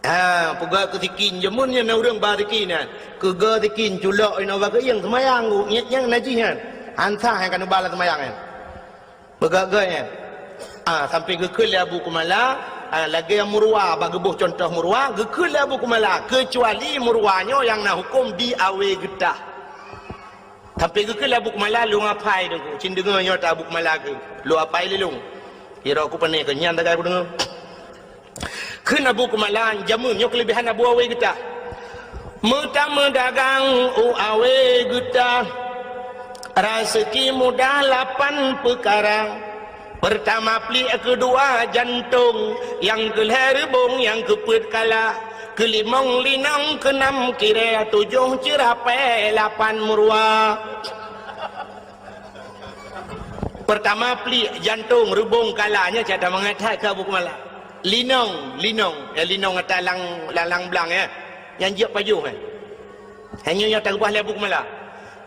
Ha, peugét keu sikin, jameun nyan na ureuëng ba sikin nyan. Keugeue sikin, culok inoe bak keuieng seumayang, nyan, nyan najih nyan. Han sah nyang ka neuba lam seumayang nyan. Peugét-gét nyan. Ah, sampai geukheun lé Abu Keumala, ah, lagée murwa, bak geuboh cuntoh murwa, geukheun lé Abu Keumala, keucuali murwa nyoe nyang na hukôm di awe geutah. Sampai geukheun lé Abu Keumala, lôn apai teungku, cit deungoe nyoe ata Abu Keumala kheun, lôn apai lé lôn. Kira ku pane keu nyan tagai ku deungoe. Kheun Abu Keumala, jameun nyoe keuleubehan Abu Awe Geutah. Meutameudagang u Awe Geutah, raseuki mudah lapan peukara. Peurtama pliek, keudua jantong, nyang keulhée reubong, nyang keupeuet kala, keulimong linong, keunam kirée, tujoh ceurapée, lapan murwa. Peurtama pliek, jantong, reubong, kala, nyan cit ata mangat that keu Abu Keumala. Linong, linong, ya linong ata lang, lang, lang blang ya. Nyang jeuet pajoh eh. Hanya nyang taubah lé Abu Keumala.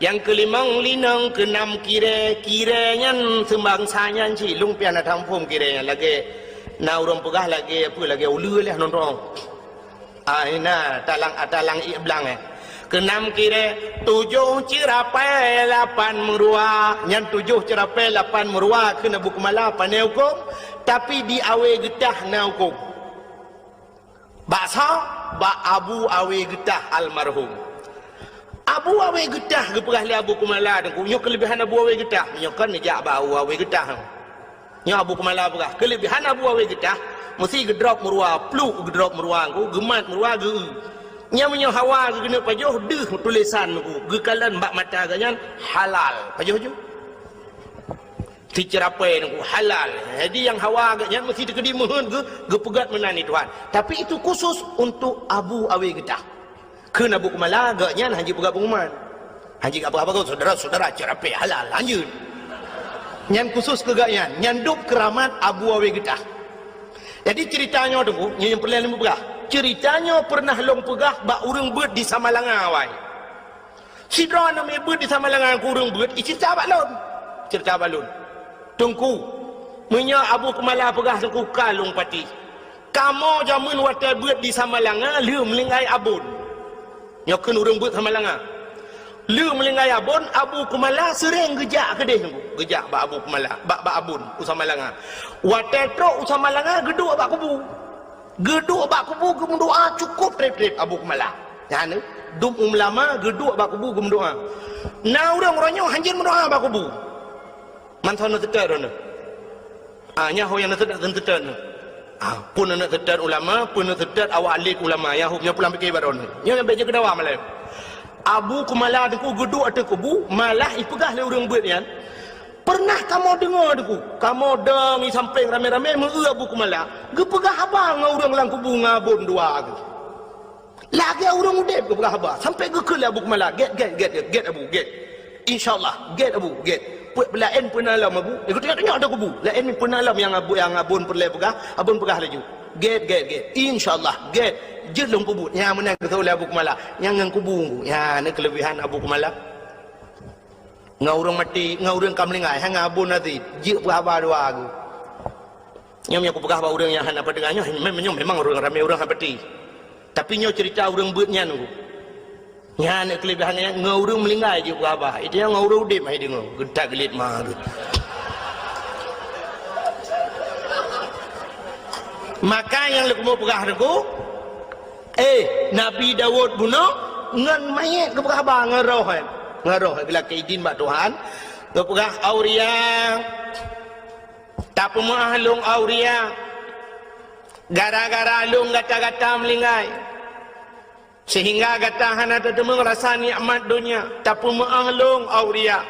Nyang keulimong linong, keunam kirée, kirée nyan seubangsa nyan cit, lôn pih hana taphom kirée nyan lagée na ureuëng peugah lagée apa, lagée uleue lé nonton. Ah, na talang, talang ié blang eh. Keunam kirée, tujoh ceurapée lapan meuruwa. Nyan tujoh ceurapée lapan meuruwa kheun Abu Kumala pane hukôm, tapi di Awe Geutah na hukôm. Bak soe? Bak Abu Awe Geutah almarhum. Abu Awe Geutah geupeugah lé Abu Kumala Teungku, nyoe keuleubihan Abu Awe Geutah. Nyoe kan neujak bak Abu Awe Geutah. Nyoe Abu Kumala peugah, keuleubihan Abu Awe Geutah, meusi geudrop meuruwa, pluk geudrop meuruwa Teungku, geumat meuruwa geu-eu. Nyan meunyoe hawa geukeuneuk pajoh, deuh tulésan Teungku, geukalon bak mata geuh nyan halal. Pajoh ju. Siceurapée Teungku, halal. Jadi nyang hawa geuh nyan meusi teukeudi meuheuet geu-, geupeugét meunan di Tuhan. Tapi itu khusus untuk Abu Awe Geutah. Kheun Abu Kumala, geuh nyan hana jipeugah pengumuman. Hana jipeugah apa-apa, saudara-saudara, ceurapée halal, lanjut. Nyan khusus keu geuh nyan, nyan dub keuramat Abu Awe Geutah. Jadi ceurita nyoe Teungku, nyoe nyang peureulée lôn peugah. Ceurita nyoe peureunah lôn peugah bak ureuëng beuet di Samalanga awai. Sidroe aneuk miet beuet di Samalanga keu ureuëng beuet, iceurita bak lôn. Ceurita bak lôn. Teungku, meunyoe Abu Kumala peugah Teungku ka lôn patéh. Kamoe jameun watée beuet di Samalanga lheueh meulinggai abon. Nyoe kheun ureuëng beuet Samalanga. Lheueh meulinggai abon, Abu Kumala seuréng geujak keudeh Teungku. Geujak bak Abu Kumala, bak, bak abon u Samalanga. Watée trok u Samalanga geuduek bak kubu. Geuduek bak kubu geumeudoá cukôp treb-treb Abu Kumala. Nyan, dum ulama geuduek bak kubu geumeudoá. Na ureuëng uroe nyoe hanjeuet meudoá bak kubu. Mantong na teuka droeneuh. Ah, nyan ho nyang na teuka, na teuka nyoe. Ah, pun na teuka ulama, pun na teuka awak alim ulama, nyang ho nyang pulang pike bak droeneuh. Nyoe nyang bék jeuet keu dawa malée. Abu Kumala Teungku geuduek ateueh kubu, malah ipeugah lé ureuëng beuet nyan, "Peureunah kamoe deungoe Teungku, kamoe dong i sampéng ramé-ramé meu-eu Abu Kumala, geupeugah haba ngon ureuëng lam kubu ngon abon dua geuh. Lagée ureuëng udeb geupeugah haba, sampoe geukheun lé Abu Kumala, 'Gét, gét, gét, gét, gét Abu, gét. Insya Allah, gét Abu, gét. Peuet laén peue na lom Abu.' Geutunyok-tunyok ateueh kubu. Laén peue na lom nyang abu-, nyang abon peureulée peugah, abon peugah laju. 'Gét, gét, gét. Insya Allah, gét. Jeuet lôn peubuet.' Nyan meunan geutôh lé Abu Kumala. Nyan ngon kubu, nyan na keuleubihan Abu Kumala. Ngon ureuëng maté, ngon ureuëng ka meulinggai, hana abon até, jeuet peuhaba dua geuh. Nyoe nyang kupeugah bak ureuëng nyang hana peudeungoe nyoe, mem-, nyoe memang ureuëng ramé ureuëng hana peuti. Tapi nyoe ceurita ureuëng beuet nyan Teungku. Nyan keuleubihan nyan, ngon ureuëng meulinggai jeuet peuhaba. Itu nyang ngon ureuëng udeb hai deungoe, geutak geulit ma geuh. Maka nyang lôn keumeung peugah Teungku, Eh, Nabi Daud bunoe ngon manyét geupeugah haba ngon roh, eh. Ngon roh, eh, geulakée idin bak Tuhan. Geupeugah, "Auria, tapeumeuáh lôn, Auria. Gara-gara lôn gata-gata meulinggai, seuhingga gata hana tateumeung rasa nikmat donya. Tapeumeuáh lôn, Auria."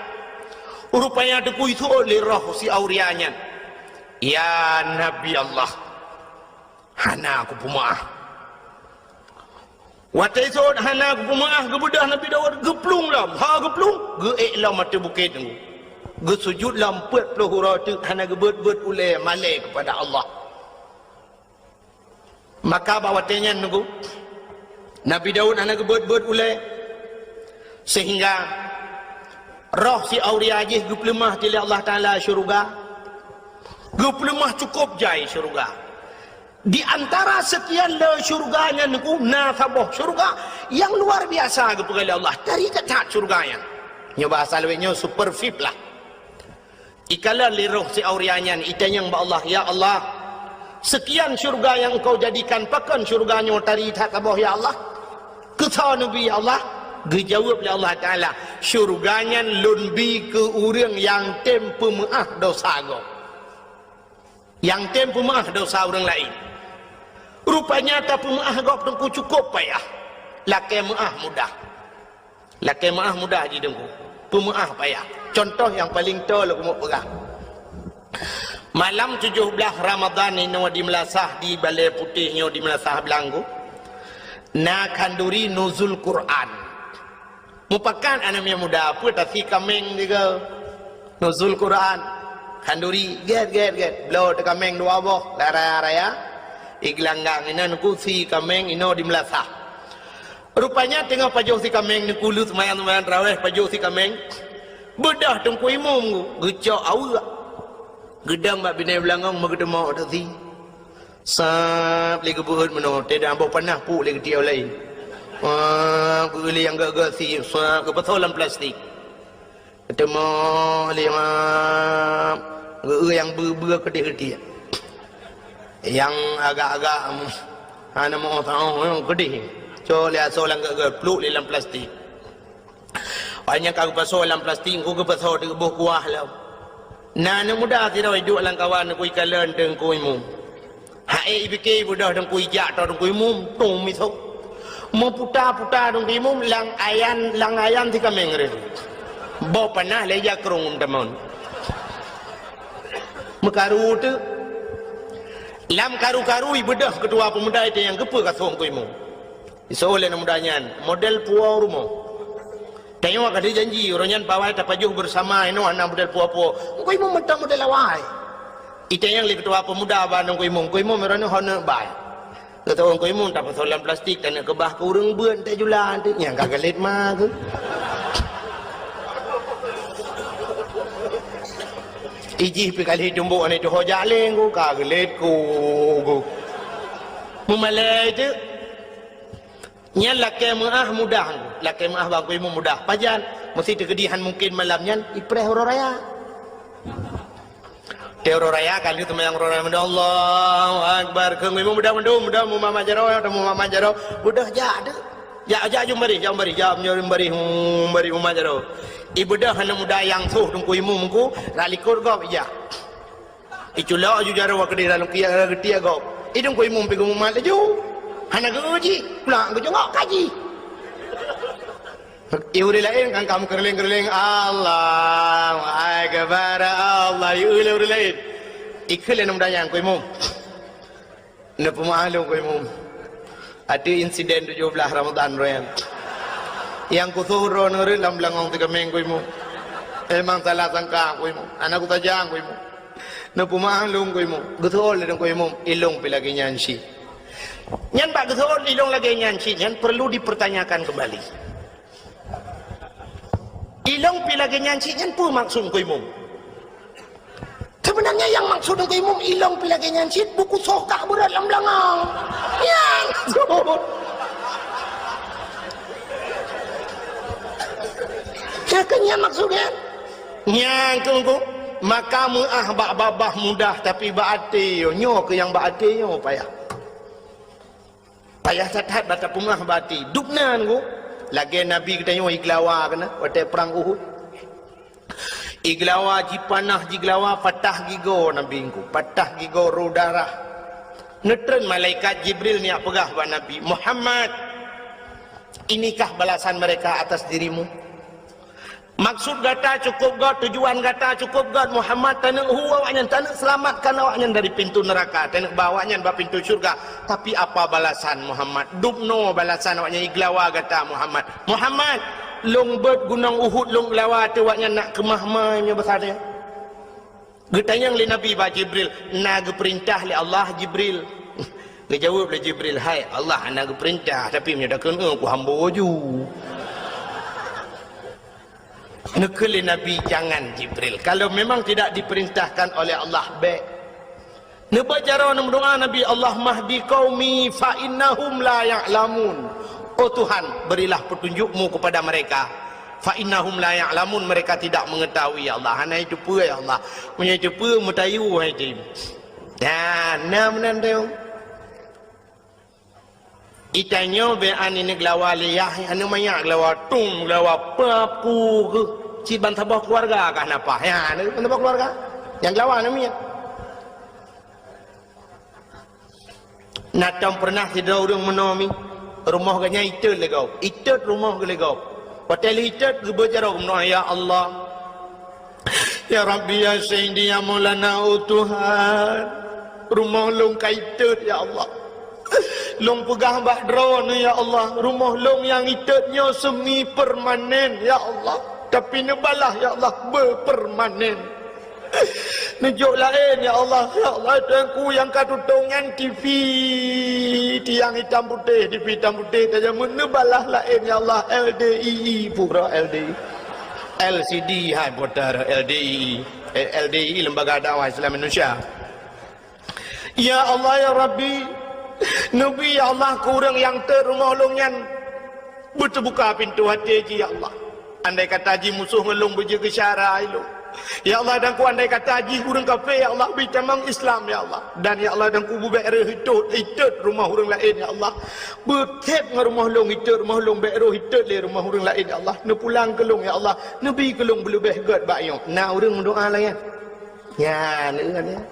Rupanya Teungku iseuôt lé roh si Auria nyan, "Ya Nabi Allah, hana kupeumeuáh." Watée iseuôt hana kupeumeuáh, geubeudôh Nabi Daud, geuplueng lom. Ha geuplueng, geuék lom ateueh bukét Teungku. Geusujut lom peuet ploh uroe teuk, hana geubeuet-beuet ulée malée keupada Allah. Maka bak watée nyan Teungku, Nabi Daud hana geubeuet-beuet ulée, seuhingga roh si Auria jih geupeuleumah lé Allah Taala syeuruga. Geupeuleumah cukôp jai syeuruga. Di antara seukian le syeuruga nyan Teungku, na saboh syeuruga nyang luar biasa geupeugah lé Allah. Tari that-that syeuruga nyan. Nyoe bahasa lawét nyoe super V I P lah. Ikalon lé roh si Auria nyan, itanyong bak Allah, "Ya Allah, seukian syeuruga nyang Engkau jadikan, pakon syeuruga nyoe tari that saboh, ya Allah? Keu soe neubi, ya Allah?" Geujaweueb lé Allah Taala, "Syeuruga nyan Lôn bi keu ureuëng nyang tem peumeuáh dosa gob." Nyang tem peumeuáh dosa ureuëng laén. Rupanya tapeumeuáh gob Teungku cukôp payah. Lakée meuáh mudah. Lakée meuáh mudah jih Teungku. Peumeuáh payah. Cuntoh nyang paleng toe lôn keumeung peugah. Malam tujoh blaih Ramadhan inoe di meulasah di Balée Putéh nyoe di meulasah Beulanggu, na khanduri nuzul Quran. Mupakat aneuk miet muda, peue tasi kaméng sigoe. Nuzul Quran. Khanduri, gét, gét, gét. Bloe teukaméng dua boh, raya-raya. Igeulanggang inan kusi kaméng inoe di meulasah. Rupanya teungoh pajoh si kaméng, neukulus seumayang-seumayang tarawéh, pajoh si kaméng. Beudôh teungku imum geucok aweuek. Geudong bak binéh beulangong meugeuteumok tasi. Sab lé geubeuet meunoe, teudah boh panah puk lé geutiek laén. Wah, geuliang gagasi, sa, geupasoe lam plastik. Teuma lima, geu nyang beu-beu keudeh-keudeh. Nyang agak-agak, hana meu tahu, keudeh. Cok lé asoe lam geu-geu, pluek lé lam plastik. Awak nyan ka geupasoe lam plastik, engku geupasoe di boh kuah lom. Na aneuk muda sidroe iduek lam kawan, engku ikalon teungku imum. Hai, ipike ibeudôh teungku, ijak toe teungku imum, tung misoe. Meuputa-puta teungku imum, lam ayan, lam ayan si kameng reh. Boh panah lé jakrong tamon. Meukaru teuk. Lam karu-karu ibeudôh keutua peumuda itu nyang geupeu ka soe teungku imum. Isoe lé aneuk muda nyan, model puwoe rumoh. Tanyoe ka dijanji, uroe nyan pawai tapajoh beurasama inoe hana model puwoe-puwoe. Teungku imum mantong model awai. Itanyong lé keutua peumuda bak teungku imum, "Teungku imum, uroe nyoe ho neuk bai?" Geutanyong teungku imum, "Tapasoe lam plastik, taneuk keubah keu ureueng beuet, tajula." Nyang ka geulet ma keuh. Ijih pi kali tumbok aneuk tuho jaleng ku, ka geulet ku. Meumalée teuk. Nyan lakée meuáh mudah, lakée meuáh bak teungku imum mudah. Pajan? Meuseuti keudeh han mungken malam nyan ipreh uroe raya. Teuh uroe raya ka lheueh teumayang uroe raya, Allahu Akbar. Keu teungku imum mudah mandum, mudah mumat jaroe, mumat jaroe. Mudah jak tu. Jak, jak jumbarih, jak jumbarih, jak jumbarih, jumbarih mumat jaroe. Ibeudôh aneuk muda nyang soh teungku imum ku, rot likot gob ijak. Iculok aju jaroe keudeh lam lukiak, geutiek gob. Teungku imum pi geumumat laju. Hana geuuji, pulang geujongok kaji. Ié ureueng laén kan ka meukeureuléng-keureuléng, "Allahu Akbar, Allah." Ié ureueng laén. Ikheun lé aneuk muda nyan, "Teungku imum, neupeumeuáh lôn, teungku imum. Ateueh insiden tujoh blaih Ramadhan uroe nyan. Nyang kusoh droeneuh rot lam beulangong si kameng, teungku imum. Memang salah sangka, teungku imum. Hana kutajang, teungku imum. Neupeumeuáh lôn, teungku imum." Geuseuôt lé teungku imum, "Ilôn pi lagée nyan cit." Nyan bak geuseuôt ilôn lagée nyan cit nyan perlu dipertanyakan kembali. Ilôn pi lagée nyan cit nyan peue maksud teungku imum? Sebenarnya nyang maksud teungku imum, ilôn pi lagée nyan cit, buku soh kah beurot lam beulangong. Nyan maksud. Nyan keuh nyan maksud nyan. Nyan keuh, maka meuáh bak babah mudah, tapi bak até nyoe, nyoe keuh nyang bak até nyoe payah. Payah that-that bak tapeumeuáh bak até. Dubna nyoe, lagée Nabi geutanyoe igeulawa keunan watée prang Uhud. Igeulawa, jipanah jigeulawa, patah gigoe Nabi nyoe, patah gigoe rôh darah. Neutreun malaikat Jibril neujak peugah bak Nabi, "Muhammad, inikah balasan mereka atas dirimu?" Maksud gata cukup göt, tujuan gata cukup göt, Muhammad, taneuk hu awaknyan, taneuk seulamatkan awaknyan dari pintoe neuraka, taneuk ba awaknyan bak pintoe syeuruga. Tapi apa balasan, Muhammad? Dubnoe balasan awaknyan igeulawa gata, Muhammad. Muhammad, lôn beuet gunong Uhud lôn geulawa ateueh awaknyan nak keumah ma meunyoe basa teuh. Geutanyong lé Nabi bak Jibril, "Na geupeurintah lé Allah, Jibril?" Geujaweueb lé Jibril, "Hai Allah, hana geupeurintah, tapi meunyoe takheun, eu, kuhambo ju." Neukheun lé Nabi, "Jangan, Jibril. Kalau memang tidak diperintahkan oleh Allah, bék." Neubaca jaroe neumeudoá Nabi, "Allahumma hdi qaumi fa innahum la ya'lamun." Oh Tuhan, berilah petunjuk-Mu kepada mereka. "Fa innahum la ya'lamun," mereka tidak mengetahui, ya Allah. Hana jiteupeue, ya Allah. Meunyoe jiteupeue, meutayue hai tem. Nah, na meunan teuh. Itanyoe bèk an ineuk geulawa lé yah, aneuk manyak geulawa tum, geulawa papu keuh. Cit ban saboh keuluwarga kah na paih. Ya, aneuk ban saboh keuluwarga. Nyang geulawa aneuk miet. Na tom peureunah sidroe ureueng meunoe mi, rumoh geuh nyan itot lé gob, itot rumoh geuh lé gob. Watèe lheueh itot geubeuet jaroe meunoe, "Ya Allah, ya Rabbi, ya Sayyidi, ya Maulana, oh Tuhan, rumoh lôn ka itot, ya Allah. Lôn peugah bak Droeneuh, ya Allah, rumoh lôn nyang itot nyoe semi permanen, ya Allah, tapi neubalah, ya Allah, beupermanen." Neujok laén, ya Allah. Ya Allah, Tuhanku, nyang ka tutong nyan T V tiang itam putéh, T V itam putéh tajamut, neubalah laén, ya Allah, L D I I, pura L D I. L C D, hai, putar L D I I. Eh, L D I I, Lembaga Dakwah Islam Indonesia. Ya Allah, ya Rabbi, neubri, ya Allah, keu ureueng nyang tot rumoh lôn nyan Beuteubuka pintoe até jih, ya Allah. Andai kata jih musoh ngon lôn beujeuet keu syara ilôn, ya Allah, dan ku andai kata jih ureuëng kafé, ya Allah, bri tamong Islam, ya Allah. Dan, ya Allah, dan ku beubék reuh itôt, itôt rumoh ureuëng laén, ya Allah. Beutheb ngon rumoh lôn itôt rumoh lôn, bék rôh itôt lé rumoh ureuëng laén, ya Allah. Neupulang keu lôn, ya Allah. Neubi keu lôn beuleubeh gét bak nyoe. Na ureuëng meudoá lagée nyan? Nyan, ureuëng nyan.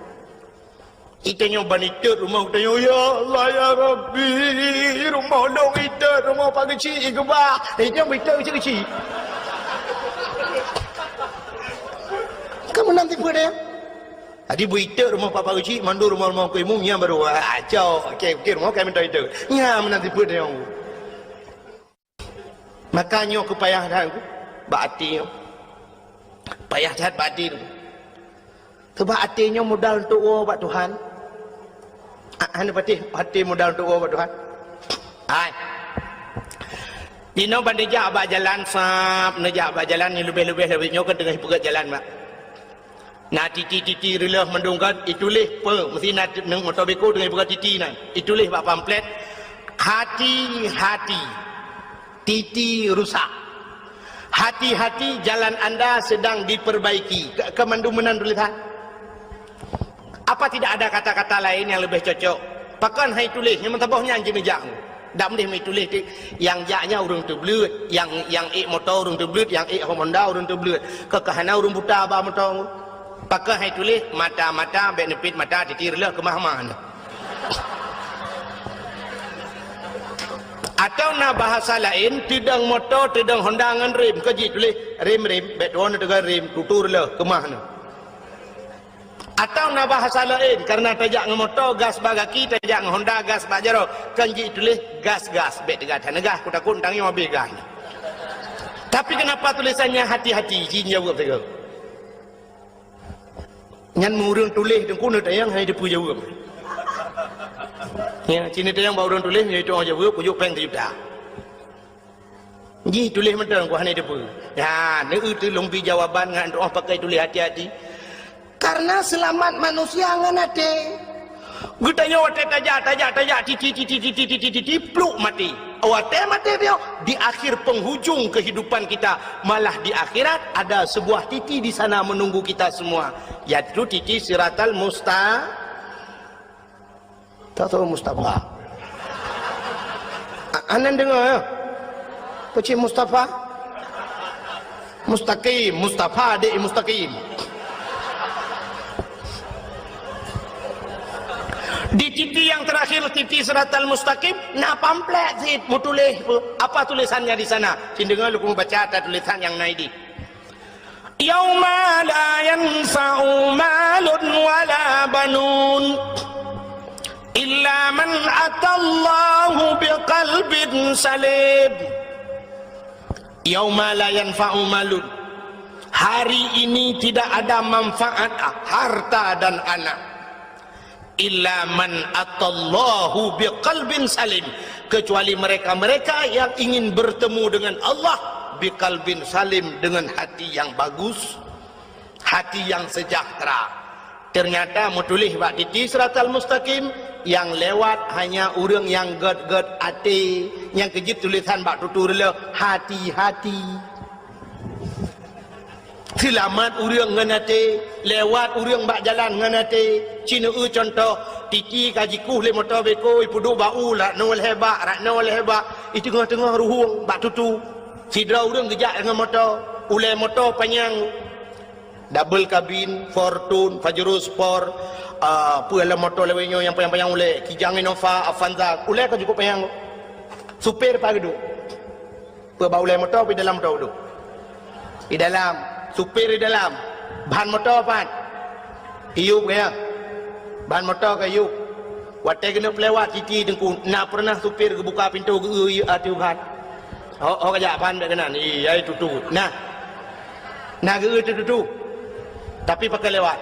Itanyoe ban itôt rumoh, itanyoe, "Ya Allah, ya Rabbi, rumoh lôn itôt, rumoh Pak Geuchik ikeubah." Itanyoe ban itôt keuchik-keuchik. Kamu nanti peue deh? Jadi beuitôt rumoh Pak Geuchik, mandum rumoh-rumoh keu imum, nyan baru, ah, cok, oke, oke, rumoh kami minta itôt. Nyan meunan sifeuet nyoe. Maka nyoe keupayah that bak até nyoe. Payah that bak até nyoe. Sebab até nyoe modal untuk woe bak Tuhan. Ah, hana patéh até modal untuk woe bak Tuhan. Hai. Dinoe ban neujak bak jalan sab, neujak bak jalan nyang leubeh-leubeh lawét nyoe kan teungoh peugét jalan bak. Na titi-titi reuloh mandum kan, ituléh peue, meusti na t-, nang moto beko teungoh buka titi nan. Ituléh bak pamflet, "Hati-hati, titi rusak. Hati-hati, jalan anda sedang diperbaiki." Ke, ke mandum meunan tulisan. Apa tidak ada kata-kata lain yang lebih cocok? Pakon hai tuléh, nyang meusaboh nyan jineujak. Dak meudeh meutuléh ti, nyang jak nyan ureuëng teubleuet, nyang, nyang ék moto ureuëng teubleuet, nyang ék Honda ureuëng teubleuet. Keu ka hana ureuëng buta ba moto. Pakon hai tuléh, mata-mata, bék neupit mata, titi reuloh keumah-mah nyoe. Atawa na bahasa laén, teudong moto, teudong Honda ngon rem, keu jituléh rem-rem, bék tuwoe neuteugon rem, tutu reuloh keumah nyoe. Atawa na bahasa laén, karena tajak ngon moto, gas bak gaki, tajak ngon Honda, gas bak jaroe. Kan jituléh gas-gas, bék teuga that neugas, kutakot nang nyoe habéh gas. Tapi kenapa tulisannya hati-hati, jin jaweueb sigoe. Nyan ureuëng tuléh teungku neutanyong hana teupeu jaweueb. Ya, cit neutanyong bak ureuëng tuléh, nyoe itu jaweueb, kujok péng sijuta. Jih tuléh mantong, ku hana teupeu. Ya, neueu teuh lôn bi jawaban ngon doa pakai tuléh hati-hati. Karena seulamat manusia ngon até. Geutanyoe watée tajak, tajak, tajak, titi, titi, titi, titi, titi, pluk maté. Watée maté bioe, di akhir penghujung kehidupan kita, malah di akhirat ada sebuah titi di sana menunggu kita semua, yaitu titi Siratal Musta-, Tak tahu Mustafa. A-, anan dengar ya? Pecik Mustafa? Mustaqim, Mustafa dek Mustaqim. Di titi yang terakhir, titi Siratal Mustaqim, na pamflet sit meutuléh. Apa tulisannya di sana? Cin dengar lukung baca atas tulisan yang naidi. Yauma la yanfa'u malun wala banun illa man atallahu biqalbin salim. Yauma la yanfa'u malun. Hari ini tidak ada manfaat harta dan anak. Illa man atallahu biqalbin salim, kecuali mereka-mereka yang ingin bertemu dengan Allah biqalbin salim, dengan hati yang bagus, hati yang sejahtera. Ternyata meutuléh bak titi Siratal Mustaqim, yang lewat hanya ureuëng nyang gét-gét até, nyang keujeuet tulisan bak tutu reuloh, hati-hati. Seulamat ureuëng ngon até, lewat ureuëng bak jalan ngon até. Cin eu contoh, titi ka jikueh lé moto beko, ipeuduek bak u, rak noe lhée bak, rak noe lhée bak, i teungoh-teungoh ruhueng bak tutu. Sidroe ureuëng geujak ngon moto, ulée moto panyang, double kabin, Fortuner, Pajero Sport, ah, peue lom moto lawét nyoe nyang panyang-panyang ulée, Kijang, Innova, Avanza, ulée ka cukup panyang. Supir pat geuduek? Peue bak ulée moto, peue di dalam moto tu? Di dalam. Supir di dalam. Ban moto pat? Iyup gaya. Ban moto ka iyup. Watée keuneuk peulewat titi teungku, na pernah supir geubuka pintoe geu-eu ateueh ban? Ho, ho kajak ban bék keunan. Iya, itu tu. Nah. Na geu-eu tu, tu, tu. Tapi pakon lewat?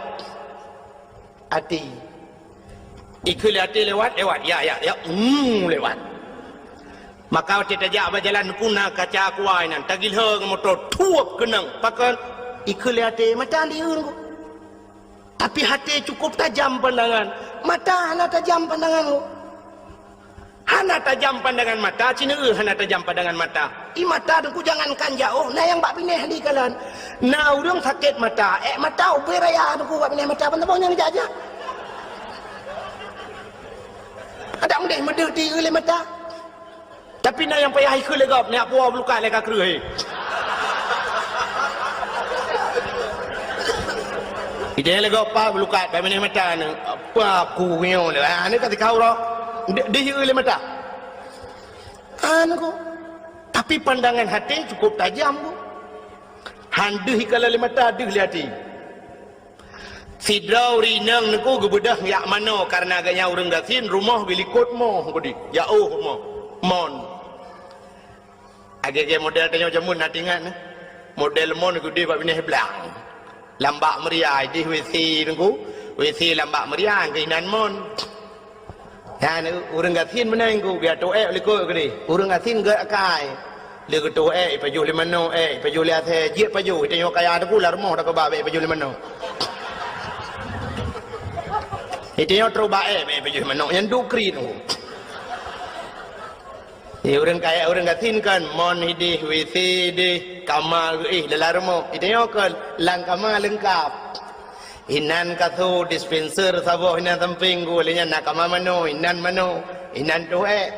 Até. Ikheun lé até lewat, lewat. Ya, ya, ya. Hmm, lewat. Maka watée tajak bak jalan pun na kaca kuai nan, tagilhong moto, thuep keunong. Pakon? Ikheun lé até, mata liun ku. Tapi até cukup tajam pandangan. Mata hana tajam pandangan ku. Hana tajam pandangan mata, ci neueu hana tajam pandangan mata. I mata Teungku jangankan jaoh, na nyang bak binéh di kalon. Na ureuëng sakét mata, ék mata ubé raya Teungku bak binéh mata, ban saboh nyang jak-jak. Adak meudeh meudeuh di lé mata. Tapi na nyang payah ikheun lé gob, nyak puwoe bulukat lé ka kreueh. Idéh lé gob pa bulukat, bak binéh mata ni. Apa aku nyoe lé? Ah, ni ka tikau roh. Di, di lé mata. An ko. Tapi pandangan hati cukup tajam ko. Han deuh ikala lé mata, deuh lé hati. Sidroe ureuëng inong Teungku geubeudoh jak manoe kareuna gobnyan ureuëng gasien, rumoh geulikot moh keudeh, jaoh rumoh. Mon. Lagée-lagée model tanyoe jameun na teuingat nyoe. Model mon keudeh bak binéh blang. Lam bak meuria, idéh WC Teungku. WC lam bak meuria, keuinan mon. Nyan ureuëng gasien meunan Teungku, biar teuék likot keudeh. Ureuëng gasien gét akai. Lé geutoh ék, ipajoh lé manoe ék, ipajoh lé asèe, jeuet pajoh, itanyoe kaya Teungku lam rumoh takeubah bék ipajoh lé manoe. Itanyoe trok ba ék bék ipajoh lé manoe, nyan duek kriet Teungku. Di ureuëng kaya ureuëng gasien kan, mon idéh, WC idéh, kama geuéh dalam rumoh. Itanyoe kan lam kama leungkap. Inan kasô, dispenser saboh inan sampéng Teungku, lé nyan na kama manoe, inan manoe, inan toh ék.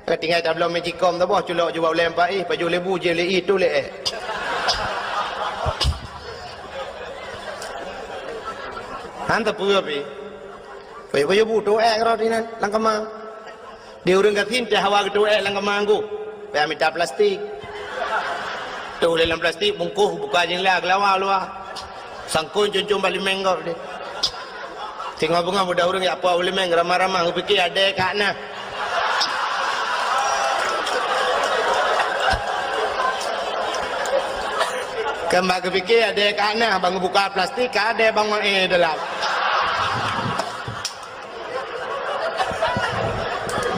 Ka tinggai tabloe magicom saboh, culok jubak ulée meupaih, pajoh lé bu, jeuet lé ié, toh lé ék. Han teupeue pih. Pajoh-pajoh bu, toh ék rot inan lam kama. Di ureuëng gasien teuh hawa geutoh ék lam kama Teungku. Payah mita plastik. Toh lé lam plastik, bungkôh, buka jendela, geulawa luwa. Sangkon cun-cun bak limeng gob deh. Singoh beungoh budak ureuëng jak puwoe limeng, ramah-ramah, geupiké adèe ka na. Kan bak geupiké adèe ka na, ban geubuka plastik, ka adèe ban maé dalam.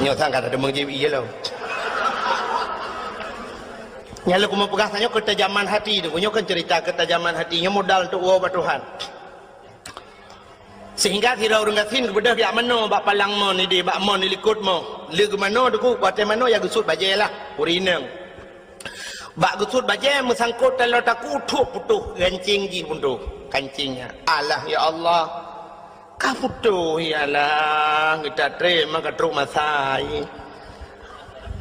Nyoe sang ka teumeujieb ié lom. Nyang lôn keumeung peugah tanyoe keutajaman hati tu. Nyoe kan cerita keutajaman hati. Nyoe modal untuk woe bak Tuhan. Sehingga sidroe ureuëng gasien geubeudôh jak manoe bak palang mon idéh, bak mon di likot moh. Lé geumanoe Teungku, watée manoe ya geusut bajée lah, ureuëng inong. Bak geusut bajée meusangkot taloe takue, thok putôh gancéng jih putôh. Gancéng nyan. Alah, ya Allah. Ka putôh, ya Allah, geuta trém ka trok masa.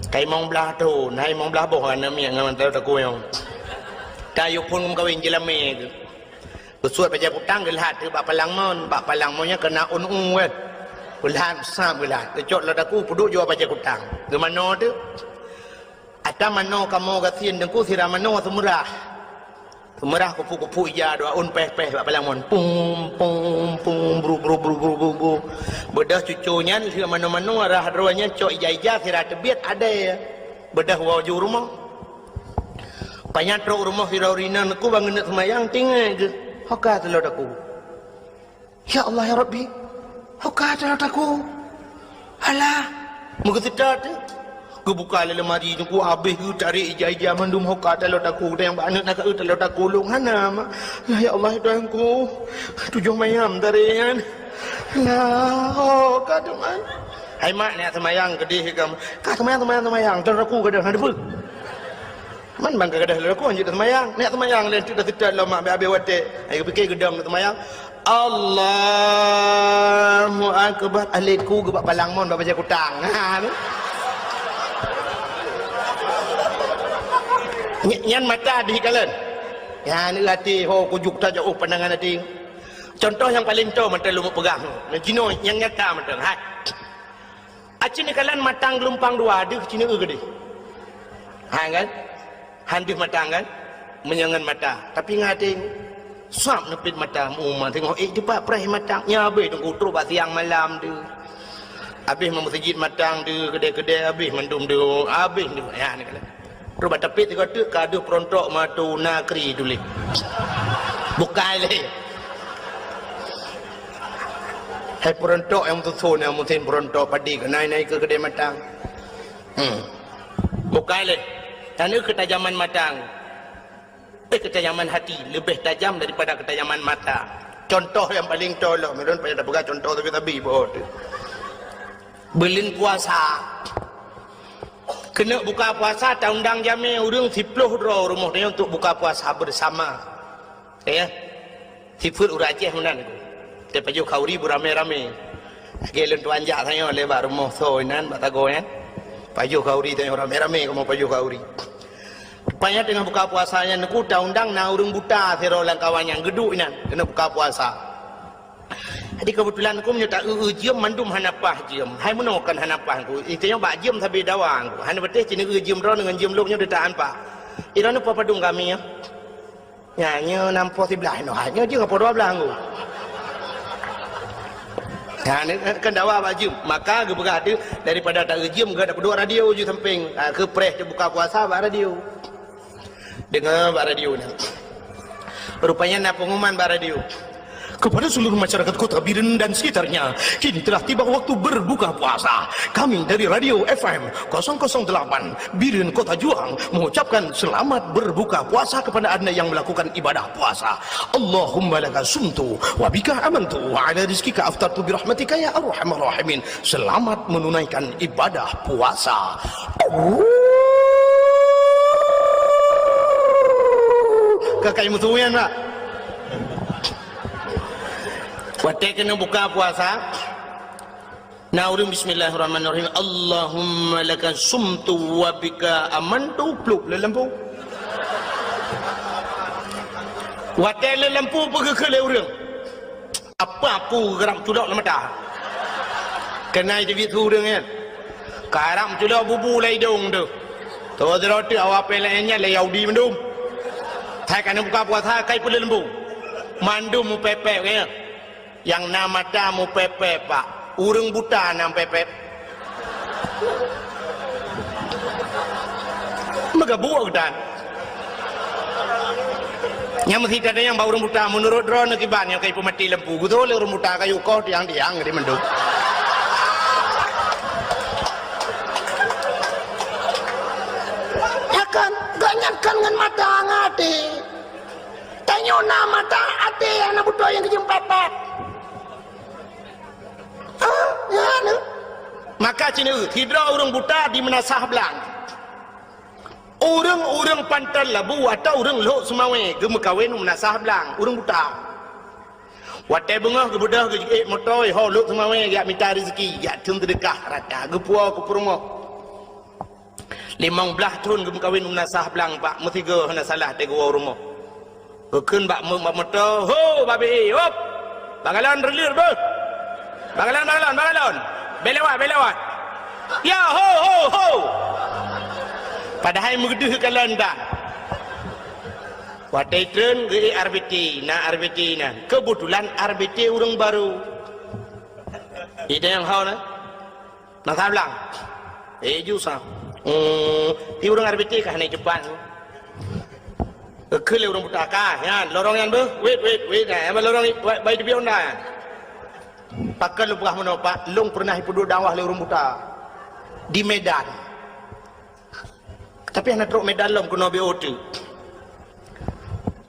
Ka limong blaih thon, hai limong blaih boh aneuk miet ngon taloe takue nyoe. Ka yue phon meukawen jeulamé keuh. Geusuet bajée kutang geulhat bak palang mon, bak palang mon nyan keunan ôn u kan. Geulhat, sam geulhat. Geucok taloe takue peuduek jua bajée kutang. Geumanoe teuk. Ata manoe kamoe gasien Teungku sira manoe seumeurah. Seumeurah kupu-kupu ija dua ôn péh-péh bak palang mon. Pum, pum, pum, bru, bru, bru. Beudôh cuco nyan lheueh manoe-manoe rhah droe nyan cok ija-ija sira teubiet adèe. Beudôh woe ju rumoh. Panyang trok rumoh sidroe ureuëng inong Teungku ban geuneuk seumayang, tinggai geuh. Ho ka taloe takue. Ya Allah, ya Rabbi. Ho ka taloe takue. Alah. Meugeuseuta teuk. Geubuka lé lemari Teungku, abéh geutarek ija-ija mandum, ho ka taloe takue. Dan nyang bak aneuk na ka eu taloe takue lôn hana, Mak. Lah, ya Allah, ya Tuhanku. Tujoh mayam tarek nyan. Lah, ho ka teuma. Hai mak, neujak seumayang keudeh ka. Ka seumayang, seumayang, seumayang. Taloe takue gadôh, hana teupeue. Man ban ka gadôh taloe takue, hanjeuet seumayang. Neujak seumayang lé, teuk dah seutôt lom mak, abéh-abéh watèe. Hai geupike geudong seumayang. Allahu Akbar. Alèh ku geubak palang mon bak bajée kutang. Ha, tu. Ny-, nyan mata dih kalon. Nyan até ho kujuk tajak, oh, pandangan até. Contoh nyang paleng toe mantong lôn peugah. Nyan jinoe nyang nyata mantong. Hai. Aci neukalon matang geulumpang dua, deuh ci neueu keudeh. Ha kan? Han deuh matang kan? Meunyoe ngon mata. Tapi ngon até, sab neupit mata, meu uma teungoh ék teupat preh matang. Nyan abéh Teungku trok bak siang malam deuh. Abéh meumeuseujid matang deuh, keudè-keudè abéh mandum deuh, abéh deuh. Ya, neukalon. Trok bak tapét sigoe teuk ka deuh peurontok meutu nakri tuléh. Bukai lé. Hai peurontok nyang meususon, nyang musen peurontok padé keuh nai-nai keu keudè matang. Hmm. Bukai lé. Nyan keutajaman matang. Eh, keutajaman hati leubeh tajam daripada keutajaman mata. Contoh nyang paleng toe lom, ulôn payah tapeugah contoh sabe-sabe bak droe. Buleuen puasa. Keuneuk buka puasa, taundang jamé ureuëng siploh droe rumoh tanyoe untuk buka puasa bersama. Ya. Sifeuet ureuëng Aceh meunan. Tapajoh khauri beuramé-ramé. Lagée lôn tuan jak tanyoe lé bak rumoh soe inan, bak sagoe nyan. Pajoh khauri tanyoe ramé-ramé kamoe pajoh khauri. Rupanya teungoh buka puasa nyan, Teungku, taundang na ureuëng buta sidroe lam kawan nyang geuduek inan, keuneuk buka puasa. Jadi keubeutulan Teungku meunyoe ta-eu-eu jeuem mandum hana paih jeuem. Hai meunoe kon hana paih Teungku. Itanyoe bak jeuem sabe dawa Teungku. Hana patéh cit neu-eu jeuem droeneuh ngon jeuem lôn nyoe teuta han paih. Iroeneuh peue padum kami nyoe? Nyan nyoe nam poh siblaih noh, nyoe jeuem poh dua blaih Teungku. Nyan kan dawa bak jeuem. Maka geupeugah teuh daripada ta-eu jeuem geuh tapeuduek radio ju sampéng, ha, keu preh teubuka puasa bak radio. Deungoe bak radio nyan. Rupanya na pengumuman bak radio. Kepada seluruh masyarakat Kota Biren dan sekitarnya, kini telah tiba waktu berbuka puasa. Kami dari Radio F M kosong kosong delapan Biren Kota Juang mengucapkan selamat berbuka puasa kepada Anda yang melakukan ibadah puasa. Allahumma laka sumtu wa bika amantu wa ala rizkika aftartu birahmatika ya arhamar rahimin. Selamat menunaikan ibadah puasa. Ka kai meusuyan, Pak. Watée keuneuk buka puasa, na ureuëng bismillahirrahmanirrahim. Allahumma laka sumtu wa bika amantu, plup lé lampu. Watée lé lampu peugeukeue lé ureuëng. Apa aku geurab culok lam mata? Keunan teubiet su ureuëng nyan. Karab culok bubu lam idong teuh. Toh sidroe teuk awak pih laén nyan lé Yahudi mandum. Hai ka na buka puasa kai peuleumbung. Mandum mupepek nyan. Nyang na mata mupepek, Pak. Ureuëng buta na mupepek. Meugabuek geutan. Nyang meusi tanyong bak ureuëng buta, meunurot droeneuh kiban nyang ka jipeumaté lampu, geutoh lé ureuëng buta kayu koh tiang-tiang di mandum. Ya kan, gobnyan kan ngon mata ngon até. Tanyoe na mata até nyang na beutôi nyang geujeuem pat-pat. Ah, ya, na. Maka cit neu, sidroe ureuëng buta di Meunasah Blang. Ureuëng-ureuëng Panton Labu atau ureuëng Lhok Seumawé geumeukawen u Meunasah Blang, ureuëng buta. Watée beungoh geubeudôh geujeuet moto, ho Lhok Seumawé jak mita rezeki, jak thon seudeukah rata, geupuwoe keu peurumoh. Limong blaih thon geumeukawen u Meunasah Blang, Pak, meusigoe hana salah teuh geuwoe u rumoh. Geukheun bak meu-, bak moto, "Ho, babe, hop! Bak galon reuleuet beuh! Bak galon, bak galon, bak galon! Bèk lewat, bèk lewat! Ya, ho, ho, ho!" Padahai meudeuh galon tan. Watée treun geuék R B T, na R B T na. Keubeutulan R B T ureuëng barô. Idéh nyang hao na. Meunasah Blang. Eh, ju sa. Hmm, di ureuëng R B T ka hana jiteupat. Geukheun lé ureuëng buta ka, nyan, lorong nyan beuh. Wait, wait, wait. Nah, nyang lorong ni, bai, bai teubiet Honda nyan. Pakon lôn peugah meunoe, Pak, lôn peureunah jipeuduek dakwah lé ureuëng buta. Di Medan. Tapi hana trok Medan lom keunoe B O T.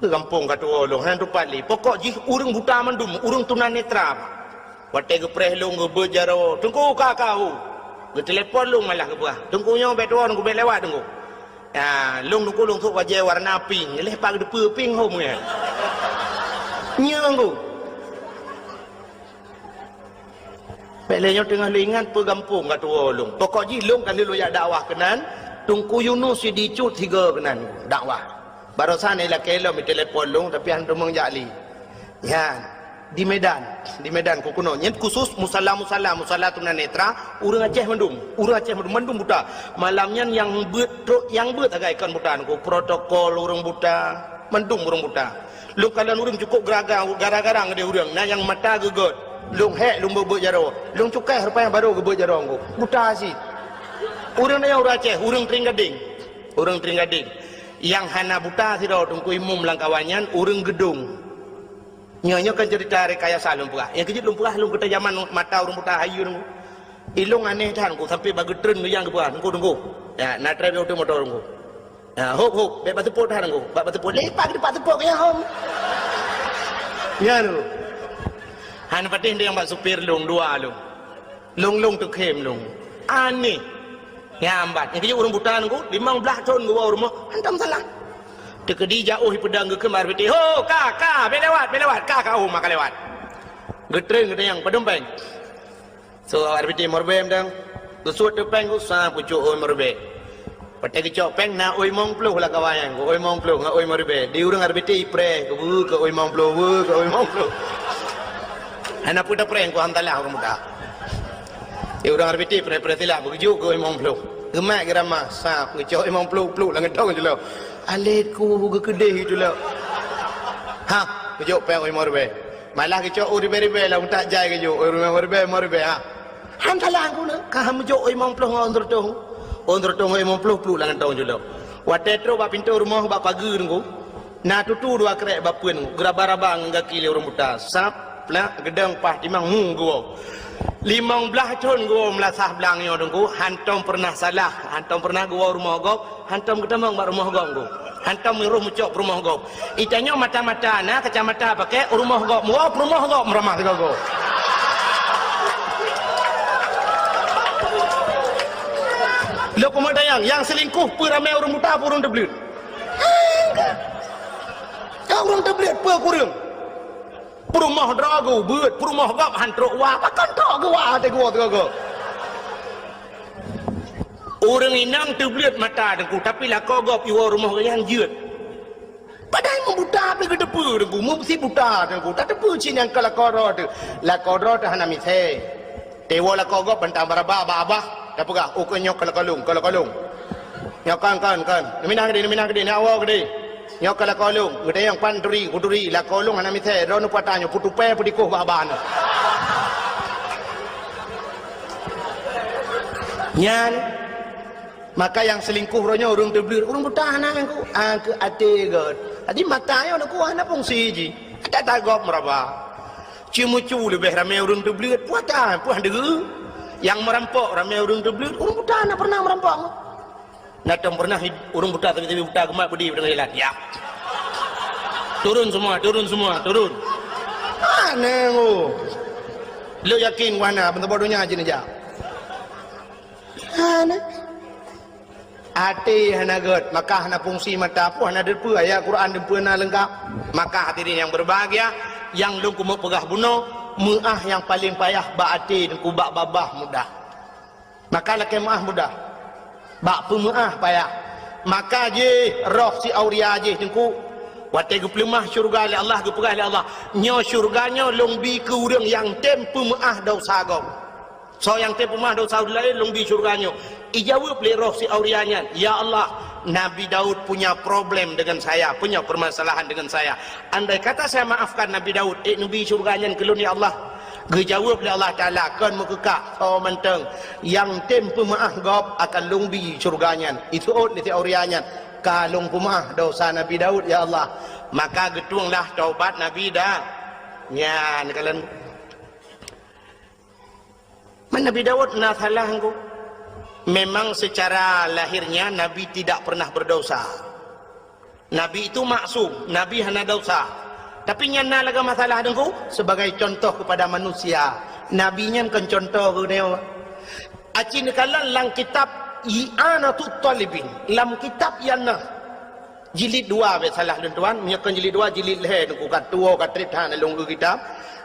Keu gampông ka tuwoe lôn, hana teupat lé. Pokok jih ureuëng buta mandum, ureuëng tunanetra. Watée geupreh lôn geubeuet jaroe, "Teungku, ka, ka, hu." Geutelepon lôn malah geupeugah, "Teungku nyoe bèk tuwoe, Teungku, bèk lewat, Teungku." Ya, lôn Teungku lôn sôk bajée warna pink, lheueh pat geuteupeue pink hom nyan. Nyoe Teungku. Bèk lé nyoe teungoh lôn ingat peue gampông ka tuwoe lôn. Pokok jih lôn ka lheueh lôn jak dakwah keunan, Teungku Yunus Sidicut sigoe keunan dakwah. Barosan ilakée lom itelepon lôn, tapi han teumeung jak lé. Nyan, di Medan, di Medan keu keunoe. Nyan khusus musala-musala, musala tunanetra, ureuëng Aceh mandum, ureuëng Aceh mandum, mandum buta. Malam nyan nyang beuet trok, nyang beuet sagai kon buta Teungku, protokol ureuëng buta, mandum ureuëng buta. Lôn kalon ureuëng cukôp geuraga, gara-gara ngon ureuëng, na nyang mata geugöt. Lôn hék, lôn beuet-beuet jaroe. Lôn cukai rupa nyang barô geubeuet jaroe Teungku. Buta cit. Ureuëng nyan ureuëng Aceh, ureuëng Tring Gadeng. Ureuëng Tring Gadeng. Nyang hana buta sidroe Teungku Imum lam kawan nyan, ureuëng Geudong. Nyoe, nyoe kan cerita rekayasa lôn peugah. Nyang keujeuet lôn peugah lôn keuta jaman mata ureuëng buta hayeue Teungku. Ilôn aneh that Teungku, sampai bak geutreun geuyang geupeugah, "Teungku, Teungku. Ya, na trép yoh moto Teungku." Ya, hop, hop, bèk bak seupôt that Teungku. Bak, bak seupôt. Leupah keu bak seupôt ya, hom. Ya, Teungku. Han patéh nyang bak supir lôn, dua lôn. Lôn-lôn teukhém lôn. Aneh. Nyan bat. Nyang keuh ureuëng buta nyan, limong blaih thon geuwoe u rumoh, hantom salah. Teukeudi jak u peudong geukheun bak R B T, "Ho, ka, ka, bèk lewat, bèk lewat, ka, ka, oh, maka lewat." Geutreun geutanyong, "Padum péng?" So, R B T lima ribèe mantong. Geusuet teuk péng, geusa pucok, oh, lima ribèe. Watèe geucok péng na oi limong ploh lam kawan nyan, oi limong ploh ngon oi lima ribèe. Di ureuëng R B T ipreh, keu beu, keu oi limong ploh, beu, keu oi limong ploh. Hana peue tapreh, keu hantalah ureuëng buta. Di ureuëng R B T preh-preh silap, beugeujuk keu oi limong ploh. Geumat geuramah, sab, geucok oi limong ploh, pluek lam kantong jih lom. Alet ku geukeudeh itu lom. Ha, geujok péng oi limong ribèe. Malah geucok oi ribèe-ribèe lam utak jai geujok, oi limong ribèe, limong ribèe, ha. Hantalah ku na, ka meujok oi limong ploh ngon oi seureutôh. Oi seureutôh ngon oi limong ploh pluek lam kantong jih lom. Watèe trok bak pintoe rumoh bak pageue nyan, na tutu dua krek bak peuen, geuraba-raba ngon gaki lé ureuëng buta. Sab, plak, geudong, paih timang, mu geuwoe. Limong blaih thon geuwoe meulasah blang nyoe teungku, hantom peureunah salah, hantom peureunah geuwoe u rumoh gob, hantom geutamong bak rumoh gob teungku. Hantom meurôh meucok peurumoh gob. Itanyoe mata-mata na kacamata pakai, u rumoh gob meuwoe, peurumoh gob meuramah sigoe-goe. Lôn keumeudayang, nyang seulingkoh peue ramé ureuëng buta, peue ureuëng teubleuet? Ka ureuëng teubleuet peue kureueng? Peurumoh droe geuh beuet, peurumoh gob han trok wa, pakon trok geuh wa até geuwoe sigoe-goe. Ureuëng inong teubleuet mata teungku, tapi lakoe gob iwoe rumoh geuh nyan jeuet. Padahai meubuta pih geuteupeue teungku, meusi buta teungku, tateupeue cit nyang ka lakoe droe teuh. Lakoe droe teuh hana misée. Teuwoe lakoe gob bantang baraba bak abah, tapeugah, "Oh, keu nyoe keu lakoe lôn, keu lakoe lôn. Nyoe kon, kon, kon. Neuminah keudeh, neuminah keudeh, neuwoe keudeh. Nyoe keu lakoe lôn." Geutanyong, "Pan turi?" "Kuturi, lakoe lôn hana misée, droeneuh peue ata nyoe, peutupée peudikoh bak abah nyoe." Nyan, maka nyang seulingkoh uroe nyoe ureuëng teubleuet, ureuëng buta hana nyang ku, ah, keu até gét. Jadi mata nyoe ku hana fungsi jih. Ata tagob meuraba. Ceumeucue leubeh ramé ureuëng teubleuet, peue ata, peue han deuh. Nyang meurampok ramé ureuëng teubleuet, ureuëng buta hana peureunah meurampok. Na tom peureunah ureuëng buta, tapi, tapi buta geumat beudé deungon jalan. Ya. Turun semua, turun semua, turun. Aneh, oh. Lôn yakin wahana, beuntoboh donya jih neujak. Aneh. Até hana gét, maka hana fungsi mata pun hana deupeue ayat Quran deupeue na leungkap. Maka hadirin yang berbahagia, nyang lôn keumeung peugah bunoe, meuáh nyang paleng payah bak até teungku, bak babah mudah. Maka lakée meuáh mudah. Bak peumeuáh payah. Maka jih roh si Auria jih teungku, watée geupeuleumah syeuruga lé Allah, geupeugah lé Allah, "Nyoe syeuruga nyoe lôn bi keu ureuëng nyang tem peumeuáh desya gob." Soe nyang tem peumeuáh desya ureuëng laén lôn bi syeuruga nyoe. Ijaweueb lé roh si Auria nyan, "Ya Allah, Nabi Daud punya problem dengan saya, punya permasalahan dengan saya. Andai kata saya maafkan Nabi Daud, ék neubi syeuruga nyan keu lôn, ya Allah." Geujaweueb lé Allah Taala, "Kon meukeukah, soe mantong nyang tem peumeuáh gob akan lôn bi syeuruga nyan." Iseuôt lé si Auria nyan, "Ka lôn peumeuáh desya Nabi Daud, ya Allah." Maka geutuenglah taubat Nabi Da-, nyan kalon. Man Nabi Daud na salah teungku? Memang secara lahirnya Nabi tidak pernah berdosa. Nabi itu maksum, Nabi hana dosa. Tapi nyan na lagée masalah teungku, sebagai contoh kepada manusia. Nabi nyan kon contoh geutanyoe. Aci neukalon lam kitab I'anatut Talibin, lam kitab nyang na Jilid dua, bèk salah lôn tuan, meunyoe kon jilid dua, jilid lhèe teungku, ka tuwoe ka trép that lôn eu kitab.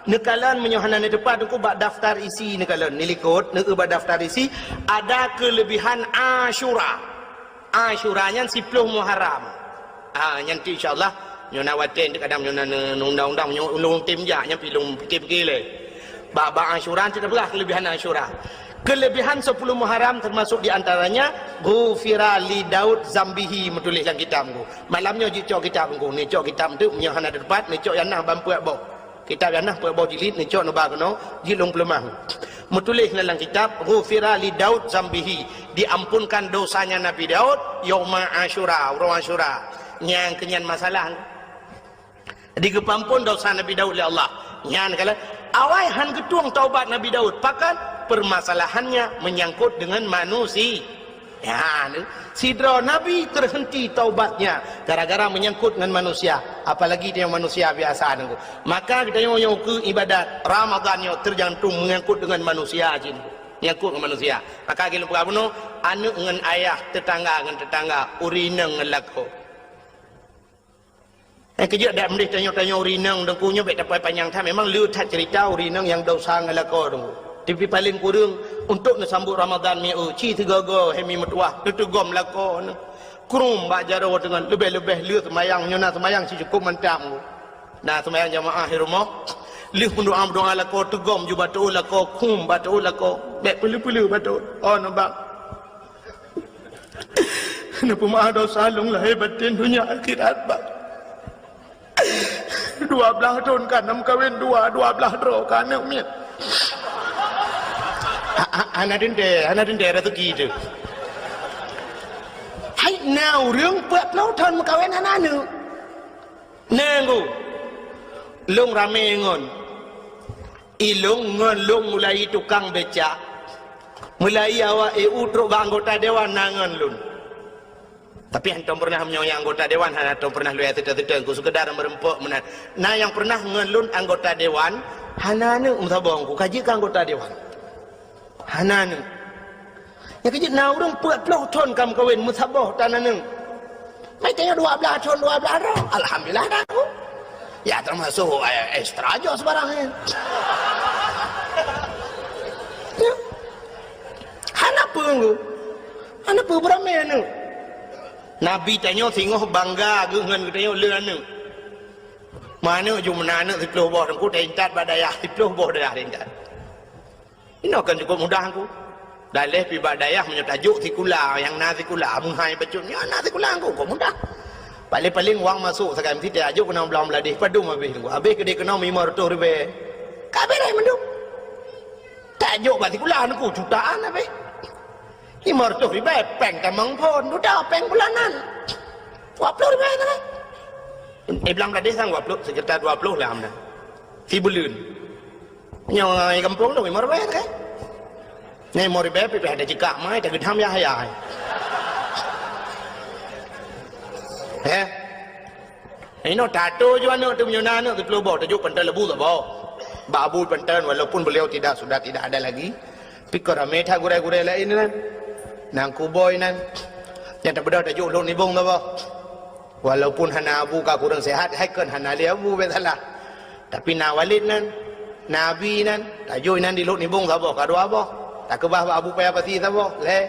Neukalon meunyoe hana neuteupat teungku bak daftar isi neukalon, neulikot, neueu bak daftar isi, ada keulebihan Asyura. Asyura nyan siploh Muharram. Ah, nyan tu insya Allah, nyoe na watèe kadang nyoe na neu-, undang-undang, nyoe ulôn tem jak, nyan pi lôn pikir-pikir lé. Bak, bak Asyura, kita peugah keulebihan Asyura. Keulebihan sepuluh Muharram teumasok di antaranya, "Ghufira li Daud zambihi," meutuléh lam kitab teungku. Malam nyoe jicok kitab teungku, neucok kitab teuk, meunyoe hana teupat, neucok nyang na ban peuet boh. Kitab nyang na peuet boh jilid, neucok neuba keunoe, jilid lôn peuleumah. Meutuléh na lam kitab, "Ghufira li Daud zambihi," diampunkan dosanya Nabi Daud, yauma Asyura, uroe Asyura. Nyang keunyan masalah. Di geupeuampôn dosa Nabi Daud lé Allah. Nyan kala awai han geutueng taubat Nabi Daud. Pakon? Permasalahannya menyangkut dengan manusia. Nyan, sidroe nabi terhenti taubatnya gara-gara menyangkut dengan manusia. Apalagi dia manusia biasa teungku. Maka kita nyoe, nyoe keu ibadat Ramadan nyoe tergantung menyangkut dengan manusia jih. Nyangkot ngon manusia. Maka lagèe lôn peugah bunoe, aneuk ngon ayah, teutangga ngon teutangga, ureueng inong ngon lakoe. Eh, keujeuet dak meudeh tanyoe-tanyoe ureueng inong, Teungku, nyoe bèk tapanyang that. Memang le that ceurita ureueng inong nyang desya ngon lakoe, Teungku. Tapi paleng kureueng, untuk neusambot Ramadhan mi eu, ci sigoe-goe, hai mi meutuwah, neuteugom lakoe neuh. Krum bak jaroe teungon, leubeh-leubeh le seumayang, nyoe na seumayang sicukop mantap, Teungku. Na seumayang jamaah di rumoh, lheueh meudoa-meudoa lakoe, teugom ju bak teuôt lakoe, krum bak teuôt lakoe, bèk peuleu-peuleu bak teuôt. Oh, neuh, Bang. Neupeumaaf desya lôn lahé batén, donya akhirat, Bang. Dua blaih thôn ka na meukawen dua, dua blaih droe ka aneuk miet. Ha, ha, hana teuntèe, hana teuntèe raseuki teuh. Hai, na ureueng peuet ploh thôn meukawen hana aneuk. Na, Teungku. Lôn ramè ngon. Ilôn ngon lôn mulai tukang becak, mulai awak E U trok bak anggota dewan na ngon lôn. Tapi hantom peureunah meunyoe nyang anggota dewan hana tom peureunah lôn seutôt-seutôt, Teungku, seukeudar meureumpok meunan. Na nyang peureunah ngon lôn anggota dewan, hana aneuk meusaboh, Teungku, ka jeuet keu anggota dewan. Hana aneuk. Nyang keujeuet na ureueng peuet ploh thôn ka meukawen, meusaboh tan aneuk. Meutanyoe dua blaih thôn, dua blaih droe. Alhamdulillah dah, Teungku. Ya, teumasok, eh, ekstra joh sebarang, eh. Ya. Hana peue, Teungku. Hana peue, beuramè aneuk. Nabi tanyoe singoh bangga geuh ngon geutanyoe le aneuk. Meuaneuk ju meunan aneuk siploh boh, Teungku, taintat bak dayah, siploh boh dayah taintat. Inoe kon cukop mudah, Teungku. Daleh pih bak dayah meunyoe tajok sikula, nyang na sikula, meuhai bacut, nyoe na sikula, Teungku, kon mudah. Paléng-paléng wang masôk sagai meusitai, tajok keunoe blang Bangladesh, padum habéh, Teungku. Habéh keudéh keunoe limong reutôh ribèe. Ka beureh mandum. Tajok bak sikula, Teungku, jutaan habéh. Limong reutôh ribèe, péng tamong phôn, dudoe péng bulanan. Dua ploh ribèe sagai. Eh, blang Bangladesh sang dua ploh, sekitar dua ploh lah meunan. Sibuleuen. Nyoe gampông tu limong ribèe kan? Nyoe limong ribèe pih ada jikak mai, tageudam yah-yah. Eh? Inoe tato ju aneuk tu meunyoe na aneuk siploh boh, tajok panton leubeh saboh. Bak Abu panton, walaupun beliau tidak, sudah tidak ada lagi. Tapi kon ramé that gurèe-gurèe laén nan. Nan kuboi nan. Nyang tabeudôh tajok lôn nibong saboh. Walaupun hana Abu ka kureueng sehat, hai kon hana lé Abu bèk salah. Tapi na Walid nan, na Abi nan, tajok inan di lôn nibong saboh ka dua boh. Takeubah bak Abu Paya Pasi saboh, lhèe.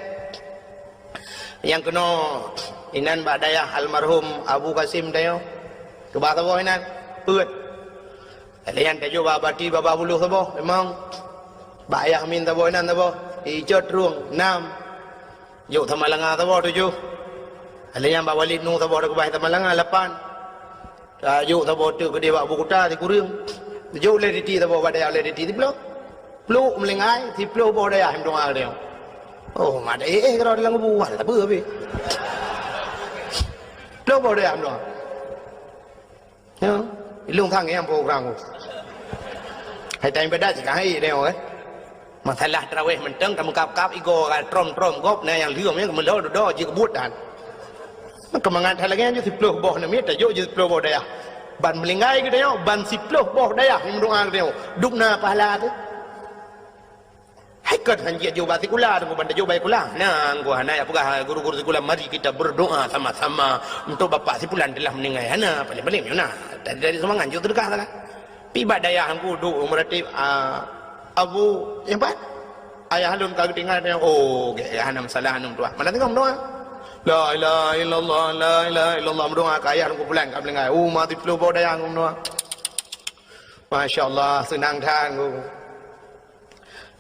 Nyang keunoe inan bak dayah almarhum Abu Kasim tanyoe. Keubah saboh inan, peuet. Lheuh nyan tajok bak Bati Babah Buloh saboh, limong. Bak Ayah Min saboh inan saboh, Icot Trueng, nam. Jok Samalanga saboh, tujoh. Lheuh nyan bak Walid Nu saboh takeubah Samalanga, lapan. Tajok saboh teuk keudéh bak Abu Kuta, sikureueng. Jok lé Diti saboh bak dayah lé Diti, siploh. Plôk Meulinggai, siploh boh dayah meudoa keu tanyoe. Oh, mak, eh, eh, keudroe dalam kubu, wah, sapeue habéh. Siploh boh dayah meudoa. Ya, ilôn sang nyang program ku. Hai, tanyoe ibadat cit ka hai, tengok, eh. Masalah tarawih mantong, ka meukab-kab, igoe ka trom-trom gob, na nyang lheueh, nyang meulhô dudoe, jeuet keu buet dan. Keumangat that lagèe nyan, jeuet siploh boh namiet, tajok jeuet siploh boh dayah. Ban Meulinggai geutanyoe, ban siploh boh dayah nyang meudoa geutanyoe. Dum na pahala teuh. Hai kon han jeuet jok bak sikula, teungku, ban tajok bak sikula. Nyan, ku hana jak peugah guru-guru sikula, mari kita berdoa sama-sama untuk bapak si fulan telah meninggal. Hana, paléng-paléng nyoe na. Dari, dari sumbangan jok seudeukah salah. Pi bak dayah, teungku, duek meuratéb, ah, Abu, nyang pat? Ayah lôn ka geutinggai, oh, gèt, hana masalah, hana meutuah. Malam teungoh meudoa. La ilaha illallah, la ilaha illallah, meudoa keu ayah lôn, ku fulan ka meuninggai. Oh, mati ploh boh dayah meudoa. Masya Allah, seunang that, teungku.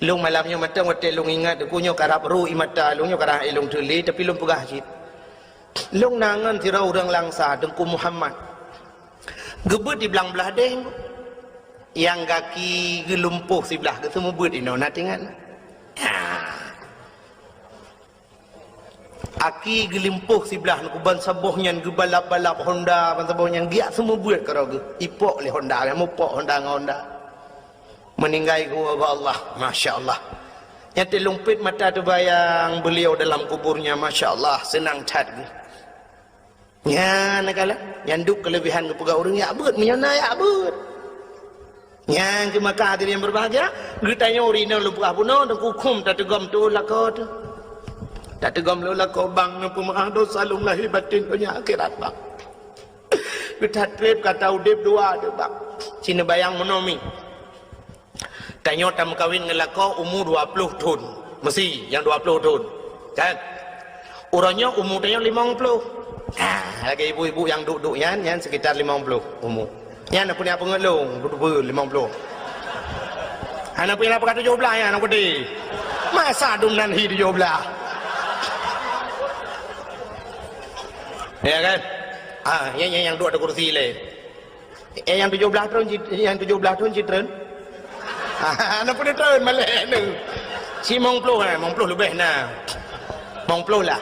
Lôn malam nyoe mantong watèe lôn ingat, teungku, nyoe karab ru ie mata lôn, nyoe karab ilôn teulé, tapi lôn peugah cit. Lôn na ngon sidroe ureueng Langsa, Teungku Muhammad. Geubeuet di Blang Blahdeh, nyang gaki geulumpoh siblah, geuseumeubeuet inoe, na teuingat? Ya. Aki geulimpoh siblah, teungku, ban saboh nyan geubalap-balap Honda, ban saboh nyan geujak seumeubeuet keudroe geuh. Ipok lé Honda, mupok Honda ngon Honda. Meuninggai geuwoe bak Allah, masya Allah. Nyan teuh lôn pet mata teubayang beliau dalam kuburnya, masya Allah, seunang that geuh. Nyan na kalon, nyan duek keuleubihan geupeugah ureueng jak beuet, meunyoe na jak beuet. Nyang keu maka hadirin yang berbahagia, geutanyoe ureueng inong lôn peugah bunoe, teungku, khuem tateugom teuh lakoe teuh. Tateugom lôn lakoe bang, neupeumaáh dosa lôn lahé batén donya akhirat, bang. Geuthat treb gata udeb dua teuh, bang. Ci neubayang meunoe mi. Tanyoe tameukawen ngon lakoe umu dua ploh thon. Meusi nyang dua ploh thon. Kan? Uroe nyoe umu tanyoe limong ploh. Ha, lagèe ibu-ibu nyang duek-duek nyan, nyan sekitar limong ploh umu. Nyan na peue nyang peungeut lôn, duek-duek limong ploh. Hana peue nyang peugah tujoh blah nyan, na peue. Masa dum nan hi tujoh blah. Ya kan? Ah, nyan, nyan nyang duek di kursi lé. Eh, nyang tujoh blah thon cit-, nyang tujoh blah thon cit treun? Ah, na peue treun malèe nyoe. Ci limong ploh, eh, limong ploh leubeh na. Limong ploh lah.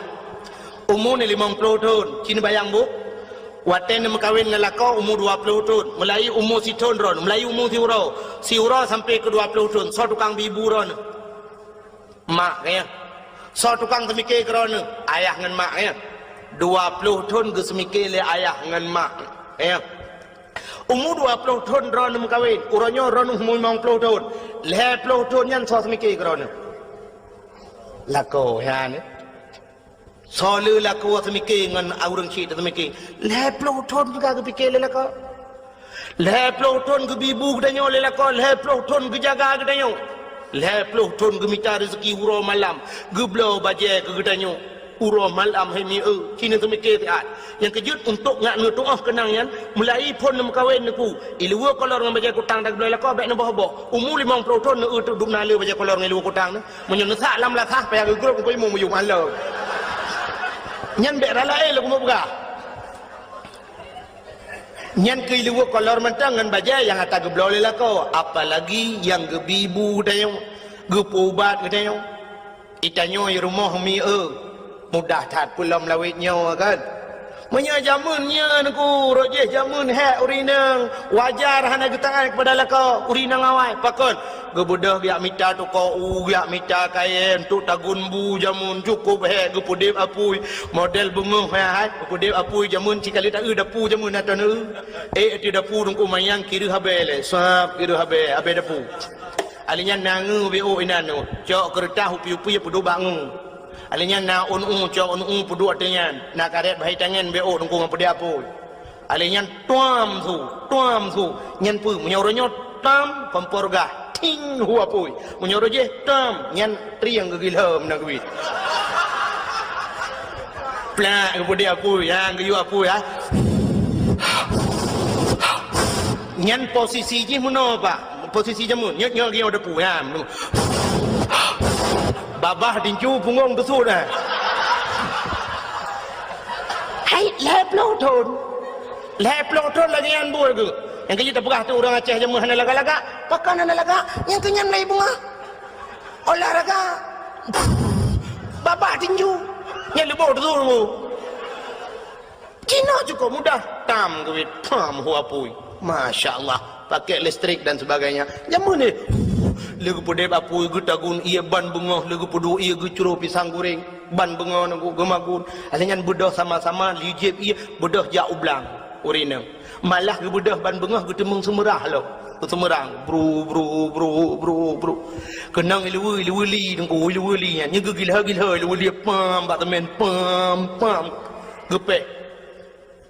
Umu nyoe limong ploh thon. Ci neubayang, Bu. Watèe neumeukawen ngon lakoe umu dua ploh thon. Meulahi umu sithon droeneuh, meulahi umu siuroe. Siuroe sampoe keu dua ploh thon. Soe tukang bi bu droeneuh? Mak, ya. Soe tukang seumike keu droeneuh? Ayah ngon mak, ya. Dua ploh thon geuseumike lé ayah ngon mak, ya. Umu dua ploh thon droeneuh meukawen, uroe nyoe droeneuh umu limong ploh thon. Lhèe ploh thon nyan soe seumike keu droeneuh? Lakoe, ya, ni. Soe le lakoe seumike ngon ureueng chik seumike? Lhèe ploh thon juga geupike lé lakoe. Lhèe ploh thon geubi bu geutanyoe lé lakoe, lhèe ploh thon geujaga geutanyoe. Lhèe ploh thon geumita reuzeki uroe malam, geubloe bajèe keu geutanyoe. Uroe malam hai mi eu, ci neuseumike siat. Nyang keujeuet untuk ngat neutuoh keunang nyan, meulahi phon neumeukawen neuku. Iluweue kolor ngon bajèe kutang dan geubloe lakoe bèk neuboh-boh. Umu limong ploh thon neu eu teuk dum na le bajèe kolor ngon iluweue kutang nyoe. Meunyoe neusak lam lasah payah geugrôp ngon imeum miyueb malam. Nyan bèk rala eh lôn keumeung peugah. Nyan keu iluweue kolor mantong ngon bajèe nyang ata geubloe lé lakoe, apalagi nyang geubi bu geutanyoe, geupeuubat geutanyoe. Itanyoe i rumoh mi eu, mudah that peulom lawét nyoe kan. Meunyoe jameun nyoe neuku, rot jih jameun hék ureueng inong, wajar hana geutaát keupada lakoe ureueng inong awai. Pakon? Geubeudôh geujak mita toko u, geujak mita kayèe untuk tagun bu jameun, cukôp hék geupeudép apui. Model beungoh hai, hai, geupeudép apui jameun, ci ka lheueh ta eu dapu jameun atau na eu. Eh, ateueh dapu teungku manyang kireuh abèe lé, sab kireuh abèe, abèe dapu. Alèh nyan na ngeu beuôk inan nyoe, cok keureutah upi-upi peuduek bak ngeu. Alèh nyan na ôn u, cok ôn u peuduek ateueh nyan, na karét bahai tangen beuôk teungku ngon peudép apui. Alèh nyan tuam su, tuam su. Nyan peue? Meunyoe uroe nyoe tam, kompor gah, ting, hu apui. Meunyoe uroe jih tam, nyan trieng geugilhom na geuit. Plak, geupeudép apui, ha, geuyue apui, ha. Nyan posisi jih meunoe, Pak. Posisi jameun, nyoe, nyoe geuyue apui, ha. Babah tinju punggong teusut, ha. Hai, lhèe ploh thon. Lhèe ploh thon lagèe nyan buet geuh. Nyang keujeuet tapeugah tu ureueng Aceh jameun hana lagak-lagak. Pakon hana lagak? Nyang keu nyan mulai beungoh. Olahraga. Babah tinju. Nyan leuboh tu. Cina cukôp mudah. Tam geuwit. Pam hu apui. Masya Allah. Pakai listrik dan sebagainya. Jameun nyoe. Lé geupeudép apui, geutagun ie ban beungoh, lé geupeuduek ie geucro pisang goreng. Ban beungoh nunggu geumagun. Alèh nyan beudôh sama-sama, lheuh jieb ie, beudôh jak u blang. Ureueng inong. Malah geubeudôh ban beungoh geuteumeung seumeurah lom. Geuseumeurang. Bru, bru, bru, bru, bru. Keunong iluweue, iluweue li, teungku, iluweue li nyan. Nyan geugilhô-gilhô iluweue li, pam, bak teumèn, pam, pam. Geupèh.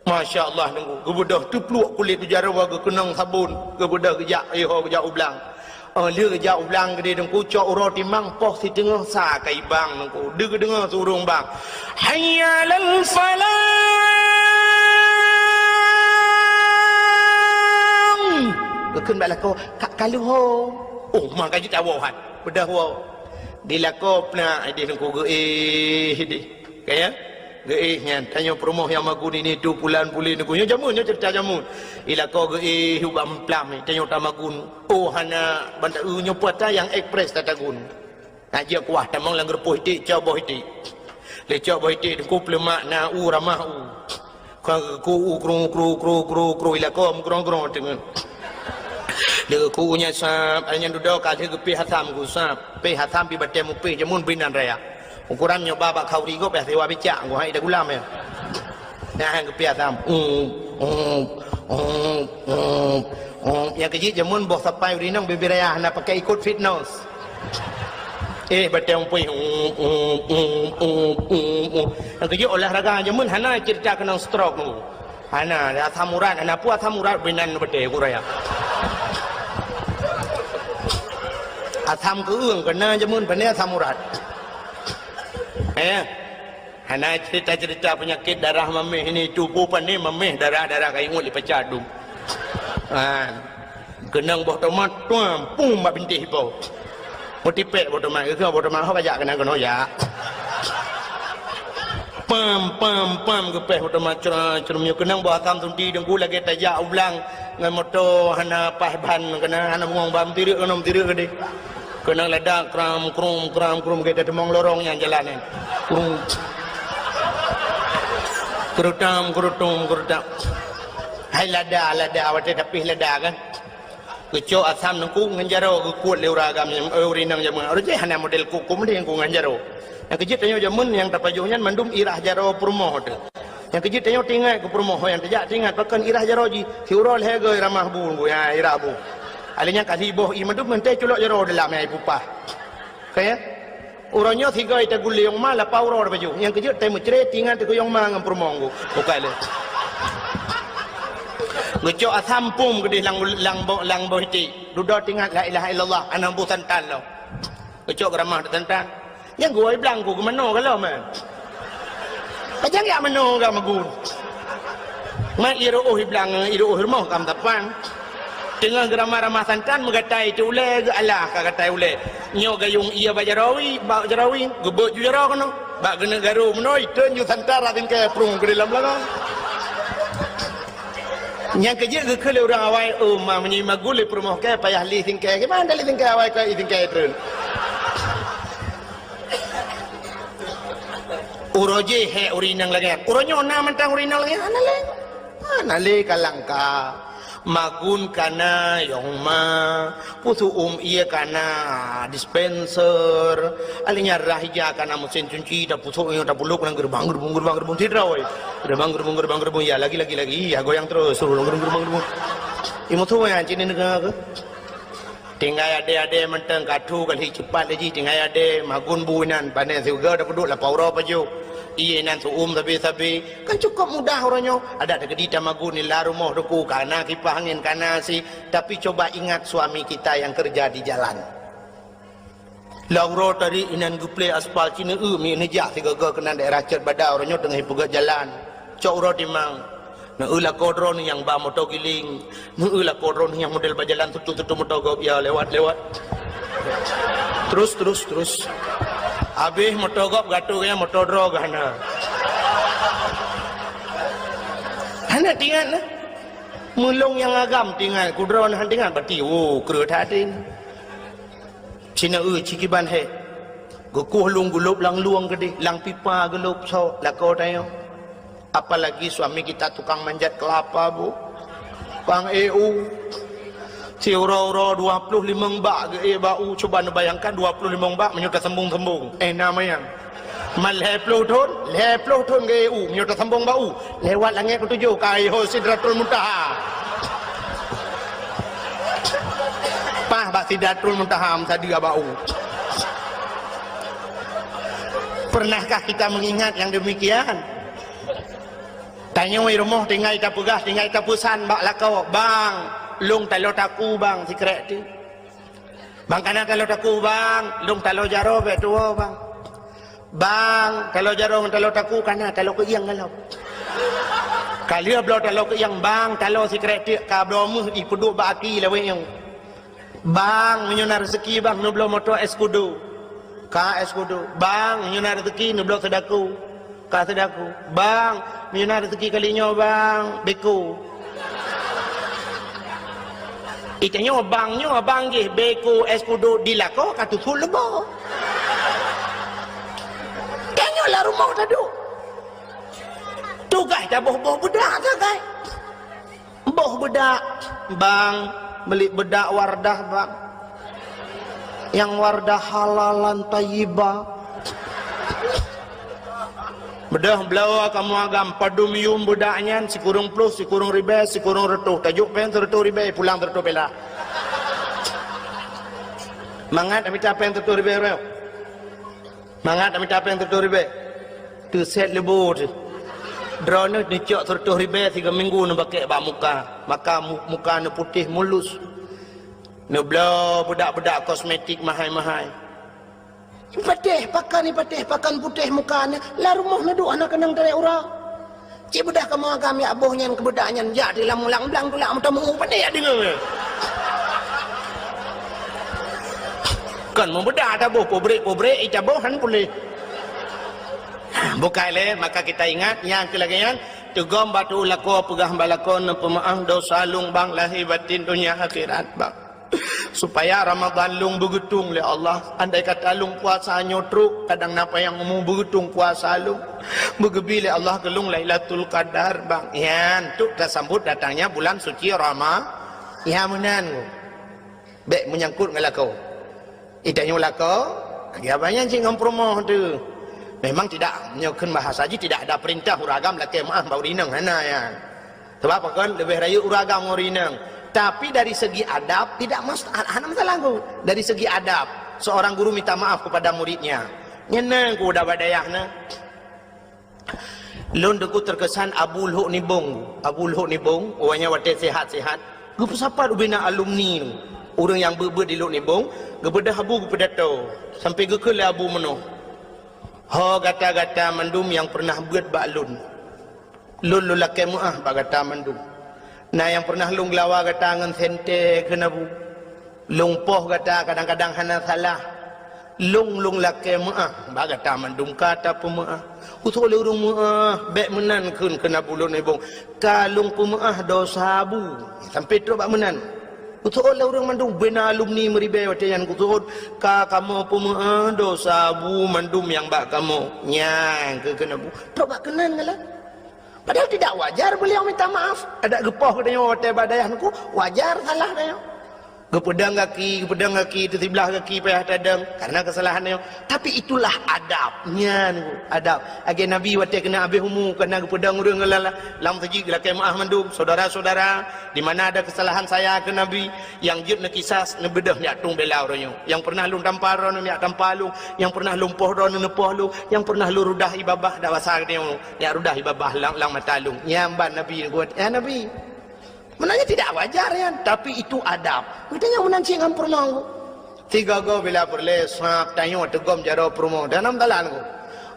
Masya Allah, teungku. Geubeudôh teupluek kulét u jaroe, geukeunong sabon. Geubeudôh geujak, iho geujak u blang. Oh, lheuh jak u blang keudéh teungku, cok uroe timang poh siteungoh sa ka ibang teungku. Deuh geudeungoe su ureueng bang. Hayya 'alal falah. Geukheun bak lakoe, "Ka, ka lheuh ho." Oh, maka jitawoe han. Peugah woe. Di lakoe peunak idéh teungku geuéh idéh. Kaya? Geuéh nyan, tanyoe peurumoh nyang magun ini tu pulan pulin teungku. Nyoe jameun, nyoe ceurita jameun. Di lakoe geuéh ubak meuphlam, tanyoe tamagun. Oh, hana, ban ta-, nyoe puasa nyang ekspres tatagun. Nak jeuet kuah tamong lam geureupoh iték, cok boh iték. Lé cok boh iték teungku peuleumak na u ramah u. Kong ku u kru, kru, kru, kru, kru, ilako meugrong-grong teungeut. Lé ku u nyan sab, ai nyan dudoe ka lheuh geupéh asam ku sab. Péh asam pi batèe mupéh jameun binan raya. Ukuran nyoe ba bak khauri gob, eh, siwa bicak, ku hai ida gulam, eh. Nah, geupéh asam. Um, um, um, um, um. Nyang keujiek jameun boh sapai ureueng inong bibir raya hana pakai ikot fitness. Eh, batèe umpui. Nyang keujiek olahraga jameun hana cerita keunong stroke nunggu. Hana, asam urat, hana peue asam urat binan batèe ku raya. Asam keueung keuna jameun pane asam urat. Eh, hana cerita-cerita penyakit darah mameh ini, tuboh pane mameh darah-darah ka ingot lipacah dum. Ha. Keunong boh tomat, tuam, pum bak bintéh ipo. Meutipék boh tomat, geukheun boh tomat ho kajak keunong keunoe jak. Pam, pam, pam geupéh boh tomat cra, crum nyoe keunong boh asam sunti teungku lagèe tajak u blang ngon moto hana paih ban keunong hana bungong ban tireuk keunoe tireuk keudeh. Keunong lada kram krum kram krum geuteumeung lorong nyang jalan nyan. Krum. Kerutam kerutum kerutam. Hai lada, lada watèe tapih lada kan. Geucok asam teungku ngon jaroe geukuet lé ureueng agam, eh, ureueng inong jameun. Ureueng jih hana model kuku mending ku ngon jaroe. Nyang keujiek tanyoe jameun nyang tapajoh nyan mandum irah jaroe peurumoh teuh. Nyang keujiek tanyoe teuingat keu peurumoh nyang teujak teuingat pakon irah jaroe jih. Siuroe lhèe goe ramah bu, bu, ya, irah bu. Alèh nyan ka siboh ié mandum meuntèe culok jaroe dalam nyang ipupah. Ka ya? Uroe nyoe sigoe taguleng ma lapau uroe baju. Nyang keujiek tai meucre tingan teuh kuyong ma ngon peurumoh ngku. Bukai lé. Geucok asam pum keudeh lam, lam bo-, lam boh iték. Dudoe tingat la ilaha illallah, aneuk bu santan lom. Geucok geuramah santan. Nyang geuwoe blang ku geumanoe galom, eh. Pajan jak manoe ga meugun. Mat ié reuôh iblang, ié reuôh rumoh kam tapan. Teungoh geuramah-ramah santan meugatai teu ulèe geualah ka gatai ulèe. Nyoe gayung ié bak jaroe, bak jaroe, geubeuet ju jaroe keunoe. Bak geuneuk garu meunoe, iteun ju santan rab singkèe prung keudeh lam beulangong. Nyang keujiek geukheun lé ureueng awai, "Oh, ma meunyoe magul lé peurumoh kèe payah li singkèe, kiban lé singkèe awai keu i singkèe treun." Uroe jih hék ureueng inong lagèe nyan. Uroe nyoe na mantong ureueng inong lagèe nyan? Hana lé. Hana lé ka langka. Magun kana yong ma, pusu'um ié kana dispenser. Alèh nyan rah ija kana mesin cuci, tapusok nyoe tapulok nang gerbang gerbung gerbang gerbung sidroe. Gerbang gerbung gerbang gerbung ya lagi lagi lagi ya goyang terus. Gerbang gerbang gerbung. Imusoe nyan cit neugah keuh. Tinggai adé-adé mantong ka thu ka lheueh ceupat lé jih tinggai adé magun bu inan pané siuga tapeuduek lapau uroe pajoh. Ié inan su'um sabe-sabe. Kan cukup mudah uroe nyoe. Adak teukeudi tamagun nila rumoh teungku kana kipah angén kana si. Tapi coba ingat suami kita yang kerja di jalan. Lam uroe tadi inan geuplè aspal cit neu-eu mi neujak sigoe-goe keunan daerah Cot Bada uroe nyoe teungoh ipeugöt jalan. Cok uroe timang. Neu-eu lakoe droeneuh nyang ba moto giling. Neu-eu lakoe droeneuh nyang model bajalan tutu-tutu moto gob ya lewat-lewat. Terus, terus, terus. Habéh moto gob gatoe nyan moto droe geuh hana. Hana tingat nah. Meulông nyang agam tingat, kudroe hana tingat, berarti, oh, kreueh that até. Cina eu ci kiban hék. Geukoh lôn geulôb lam lueng keudeh, lam pipa geulôb sôk lakoe tanyoe. Apalagi suami kita tukang manjat kelapa, Bu. Pang eu. Siuroe-uroe dua ploh limong bak geuék bak u. Cuba neubayangkan dua ploh limong bak meunyoe tasambong-sambong. Eh, na manyang. Man lhèe ploh thôn, lhèe ploh thôn geu-eu, meunyoe tasambong bak u, lewat langét keutujôh ka iho Sidratul Muntaha. Paih bak Sidratul Muntaha meusadeue bak u. Pernahkah kita mengingat yang demikian? Tanyoe rumoh tinggai tapeugah, tinggai tapeusan bak lakoe, "Bang, lôn taloe taku, Bang, sikrek ti." Bang kana taloe taku, Bang. Lôn taloe jaroe bèk tuwoe, Bang. Bang, taloe jaroe ngon taloe taku kana taloe keuieng galom. Ka lheueh bloe taloe keuieng, Bang, taloe sikrek tiek ka bloe meuh ipeuduek bak aki lawét nyoe. Bang, meunyoe na reuzeki, Bang, neubloe moto Escudo. Ka Escudo. Bang, meunyoe na reuzeki, neubloe seudaku. Ka seudaku. Bang, meunyoe na reuzeki kali nyoe, Bang, beko. Itanyoe bang nyoe abang jih beko es kudo di lakoe ka tutup leubo. Tanyoe lam rumoh taduek. Tugaih taboh-boh beudak sagai. Boh beudak, "Bang, beli beudak Wardah, Bang. Yang Wardah halalan thayyibah." Beudôh bloe kamoe agam padum yum beudak nyan, sikureueng ploh, sikureueng ribèe, sikureueng reutôh. Tajôk péng sireutôh ribèe, pulang sireutôh peula. Mangat mita péng sireutôh ribèe uroe nyoe. Mangat mita péng sireutôh ribèe. Teusét leubô teuh. Droeneuh neucok sireutôh ribèe sigoe minggu neubakèk bak muka. Maka mu-, muka neuputéh mulus. Neubloe beudak-beudak kosmetik mahai-mahai. Patéh, pakan patéh, pakan putéh muka nyan. Lam rumoh neuduek hana keunong tarek uroe. Cit beudôh kamoe agam jak boh nyan keu beudak nyan jak di lam ulang blang tulak meutameu, patéh jak deungoe. Kon meubeudak taboh, peubrek-peubrek, ita boh han puléh. Bukai lé, maka kita ingat, nyang keu lagèe nyan, teugom bak teu lakoe, peugah bak lakoe, neupeumaáh dosa lôn bang, lahé batin, donya akhirat bang. Supaya Ramadhan lôn beugeutong lé Allah. Andai kata lôn puasa nyoe trok, kadang na panyang umu beugeutong puasa lôn. Beugeubri lé Allah keu lôn Lailatul Qadar bang. Nyan, untuk tasambot datangnya bulan suci Rama-, nyan meunan. Bèk meunyangkot ngon lakoe. Ita nyoe lakoe, lagèe abang nyan cit ngon peurumoh teuh. Memang tidak, nyoe kheun bahasa jih tidak ada perintah ureueng agam lakèe meuáh bak ureueng inong, hana nyan. Sabab pakon, leubeh rayeuk ureueng agam ngon ureueng inong. Tapi dari segi adab, tidak mas-, hana masalah ku. Dari segi adab, seorang guru minta maaf kepada muridnya. Nyan na ku udah bak dayah na. Lôn teungku teukesan Abu Lhok Nibong. Abu Lhok Nibong, awaknyan watèe sehat-sehat, geupeusapat ubena alumni nyoe. Ureueng nyang beuet-beuet di Lhok Nibong, geubeudôh Abu geupeudato, sampoe geukheun lé Abu meunoe, "Ho gata-gata mandum nyang peureunah beuet bak lôn, lôn lôn lakèe meuáh bak gata mandum." Na nyang peureunah lôn geulawa gata ngon sentée kheun Abu. Lôn poh gata kadang-kadang hana salah. Lôn, lôn lakèe meuáh bak gata mandum ka tapeumeuáh. Usôk lé ureueng meuáh, bèk meunan kheun kheun Abu Lhok Nibong. Ka lôn peumeuáh dosa Abu. Sampoe trok bak meunan. Usôk lé ureueng mandum bina alumni meuribèe watèe nyan kusôk. Ka kamoe peumeuáh dosa Abu mandum nyang bak kamoe. Nyan kheun kheun Abu. Trok bak keunan galak. Padahal tidak wajar beliau minta maaf. Adak geupoh geutanyoe watèe bak dayah nyoe, wajar salah tanyoe. Geupeudong gaki, geupeudong gaki, teusiblah gaki payah tadong karena kesalahan nyoe. Tapi itulah adab. Nyan adab. Lagèe Nabi watèe keuneuk habéh umu, karena geupeudong ureueng lam, lam meuseujid geulakèe meuáh mandum, saudara-saudara, di mana ada kesalahan saya kheun Nabi, nyang jeuet neukisas, neubeudôh jak tueng bela uroe nyoe. Nyang peureunah lôn tampa droeneuh jak tampa lôn, nyang peureunah lôn poh droeneuh neupoh lôn, nyang peureunah lôn rudah ie babah dak basa geutanyoe. Jak rudah ie babah lam, lam mata lôn. Nyan ban Nabi geupeugah, "Ya Nabi, meunan nyan tidak wajar nyan, tapi itu adab." Geutanyoe meunan cit ngon peurumoh. Sigoe-goe bila peureulèe sab tanyoe teugom jaroe peurumoh. Dan nam dalan ku.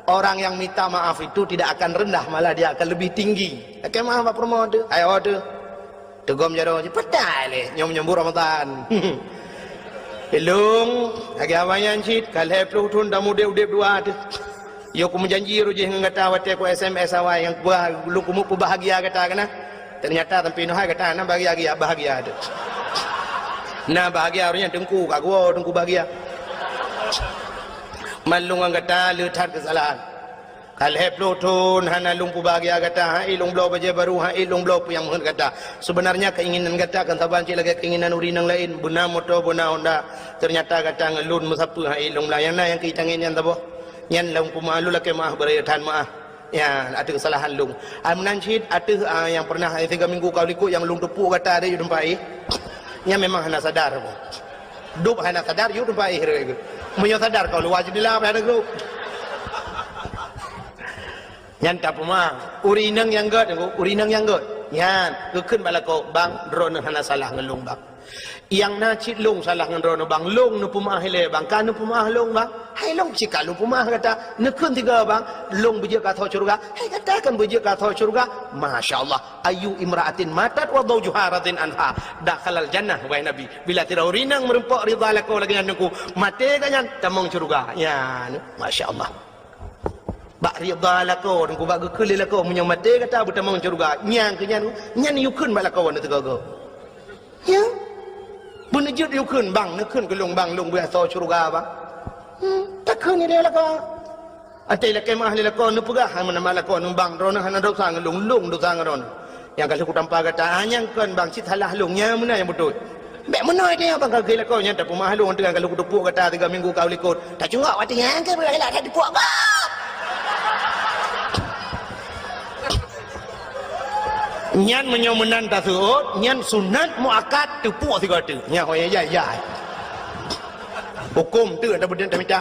Orang yang minta maaf itu tidak akan rendah, malah dia akan lebih tinggi. Lakèe meuáh bak peurumoh teuh, ayo teuh. Teugom jaroe jih, peue tai lé, nyoe menyambut Ramadan. Lôn, lagèe awaknyan cit, ka lhèe ploh thôn tamudép-udép dua teuh. Yoh kumeujanji roh jih ngon gata watèe ku S M S awai nyang kuba-, lôn keumeung peubahgia gata keunan. Teunyata sampoe nyoe hai gata na bahgia-bahgia teuh. Na bahgia ureueng nyan teungku, ka geuwoe teungku bahgia. Man lôn ngon gata le that keusalahan. Ka lhèe ploh thôn hana lôn peubahgia gata, han ék lôn bloe bajèe barô, han ék lôn bloe peue nyang meuheuet gata. Sebenarnya keinginan gata kan saban cit lagèe keinginan ureueng inong laén, beuna moto, beuna honda. Teunyata gata ngon lôn meusapeue han ék lôn blah. Nyang na nyang keu tangieng nyan saboh. Nyan lôn peumeuáh, lôn lakèe meuáh, beuraya that meuáh. Ya, ateueh keusalahan lôn. Ai meunan cit ateueh, ah, nyang peureunah, eh, tiga minggu ka likot nyang lôn teupok gata di teumpat éh. Nyan memang hana sadar. Dub hana sadar, yue teumpat éh rhot. Meunyoe sadar kau luwa jendela payah teugok. Nyan tapeumeuáh. Ureueng inong nyang gèt, ureueng inong nyang gèt. Nyan, geukheun bak lakoe, "Bang, droeneuh hana salah ngon lôn, Bang. Nyang na cit lôn salah ngon droeneuh, Bang. Lôn neupeumeuáh ilèe, Bang. Ka neupeumeuáh lôn, Bang." "Hai lôn cit ka lôn peumeuáh gata." Neukheun tiga, "Bang, lôn beujeuet keu asoe syeuruga." "Hai gata kan beujeuet keu asoe syeuruga." Masya Allah. "Ayyu imra'atin matat wa zawjuha radin anha dakhalal jannah," wahai Nabi. Bila sidroe ureueng inong meurumpok ridha lakoe lagèe nyan teungku, maté gobnyan tamong syeuruga. Nyan, masya Allah. Bak ridha lakoe teungku, bak geukheun lé lakoe, meunyoe maté gata beutamong syeuruga. Nyan keuh nyan, nyan yue kheun bak lakoe nyan sigoe-goe. Ya. Beuneujeuet yue kheun, "Bang, neukheun keu lôn, Bang, lôn beuasoe syeuruga, Bang." Hmm, takheun lé lakoe. Até lakèe meuáh lé lakoe neupeugah, hai meunan bak lakoe, "Bang, droeneuh hana desya ngon lôn, lôn desya ngon droeneuh. Nyang ka lheueh kutampa gata, ah, nyang kon, Bang, cit salah lôn, nyang meunan nyang beutôi." Bèk meunoe tanyoe, Bang, ka geukheun lakoe nyan, tapeumeuáh lôn, teungoh ka lheueh kuteupok gata tiga minggu ka u likot. Tacungok watèe nyan, ka beulah teupok, Bang. Nyan meunyoe meunan taseuôt, nyan sunat muakkad teupuk sigoe teuk. Nyan ho ya ya. Huköm teuk ata beudeueng tamita.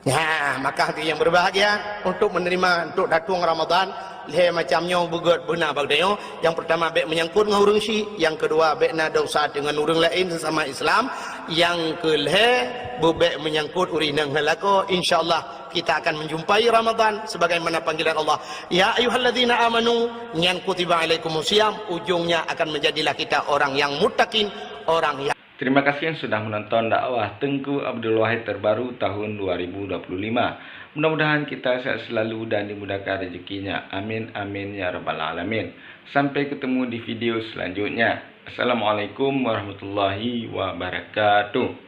Ya, maka hati yang berbahagia untuk menerima, untuk datang Ramadan, lhèe macam nyoe beugöt beuna bak tanyoe. Yang pertama bèk menyangkut ngon ureueng syik, yang kedua bèk na dosa deungon ureueng laén sesama Islam, yang keulhèe beubèk menyangkut ureueng inong ngon lakoe. Insyaallah kita akan menjumpai Ramadan sebagaimana panggilan Allah. Ya ayyuhalladzina amanu, nyan kutiba alaikumus siyam, ujungnya akan menjadilah kita orang yang muttaqin, orang yang Terima kasih yang sudah menonton dakwah Teungku Abdul Wahid terbaru tahun dua ribu dua puluh lima. Mudah-mudahan kita sehat selalu dan dimudahkan rezekinya. Amin, amin, ya rabbal alamin. Sampai ketemu di video selanjutnya. Assalamualaikum warahmatullahi wabarakatuh.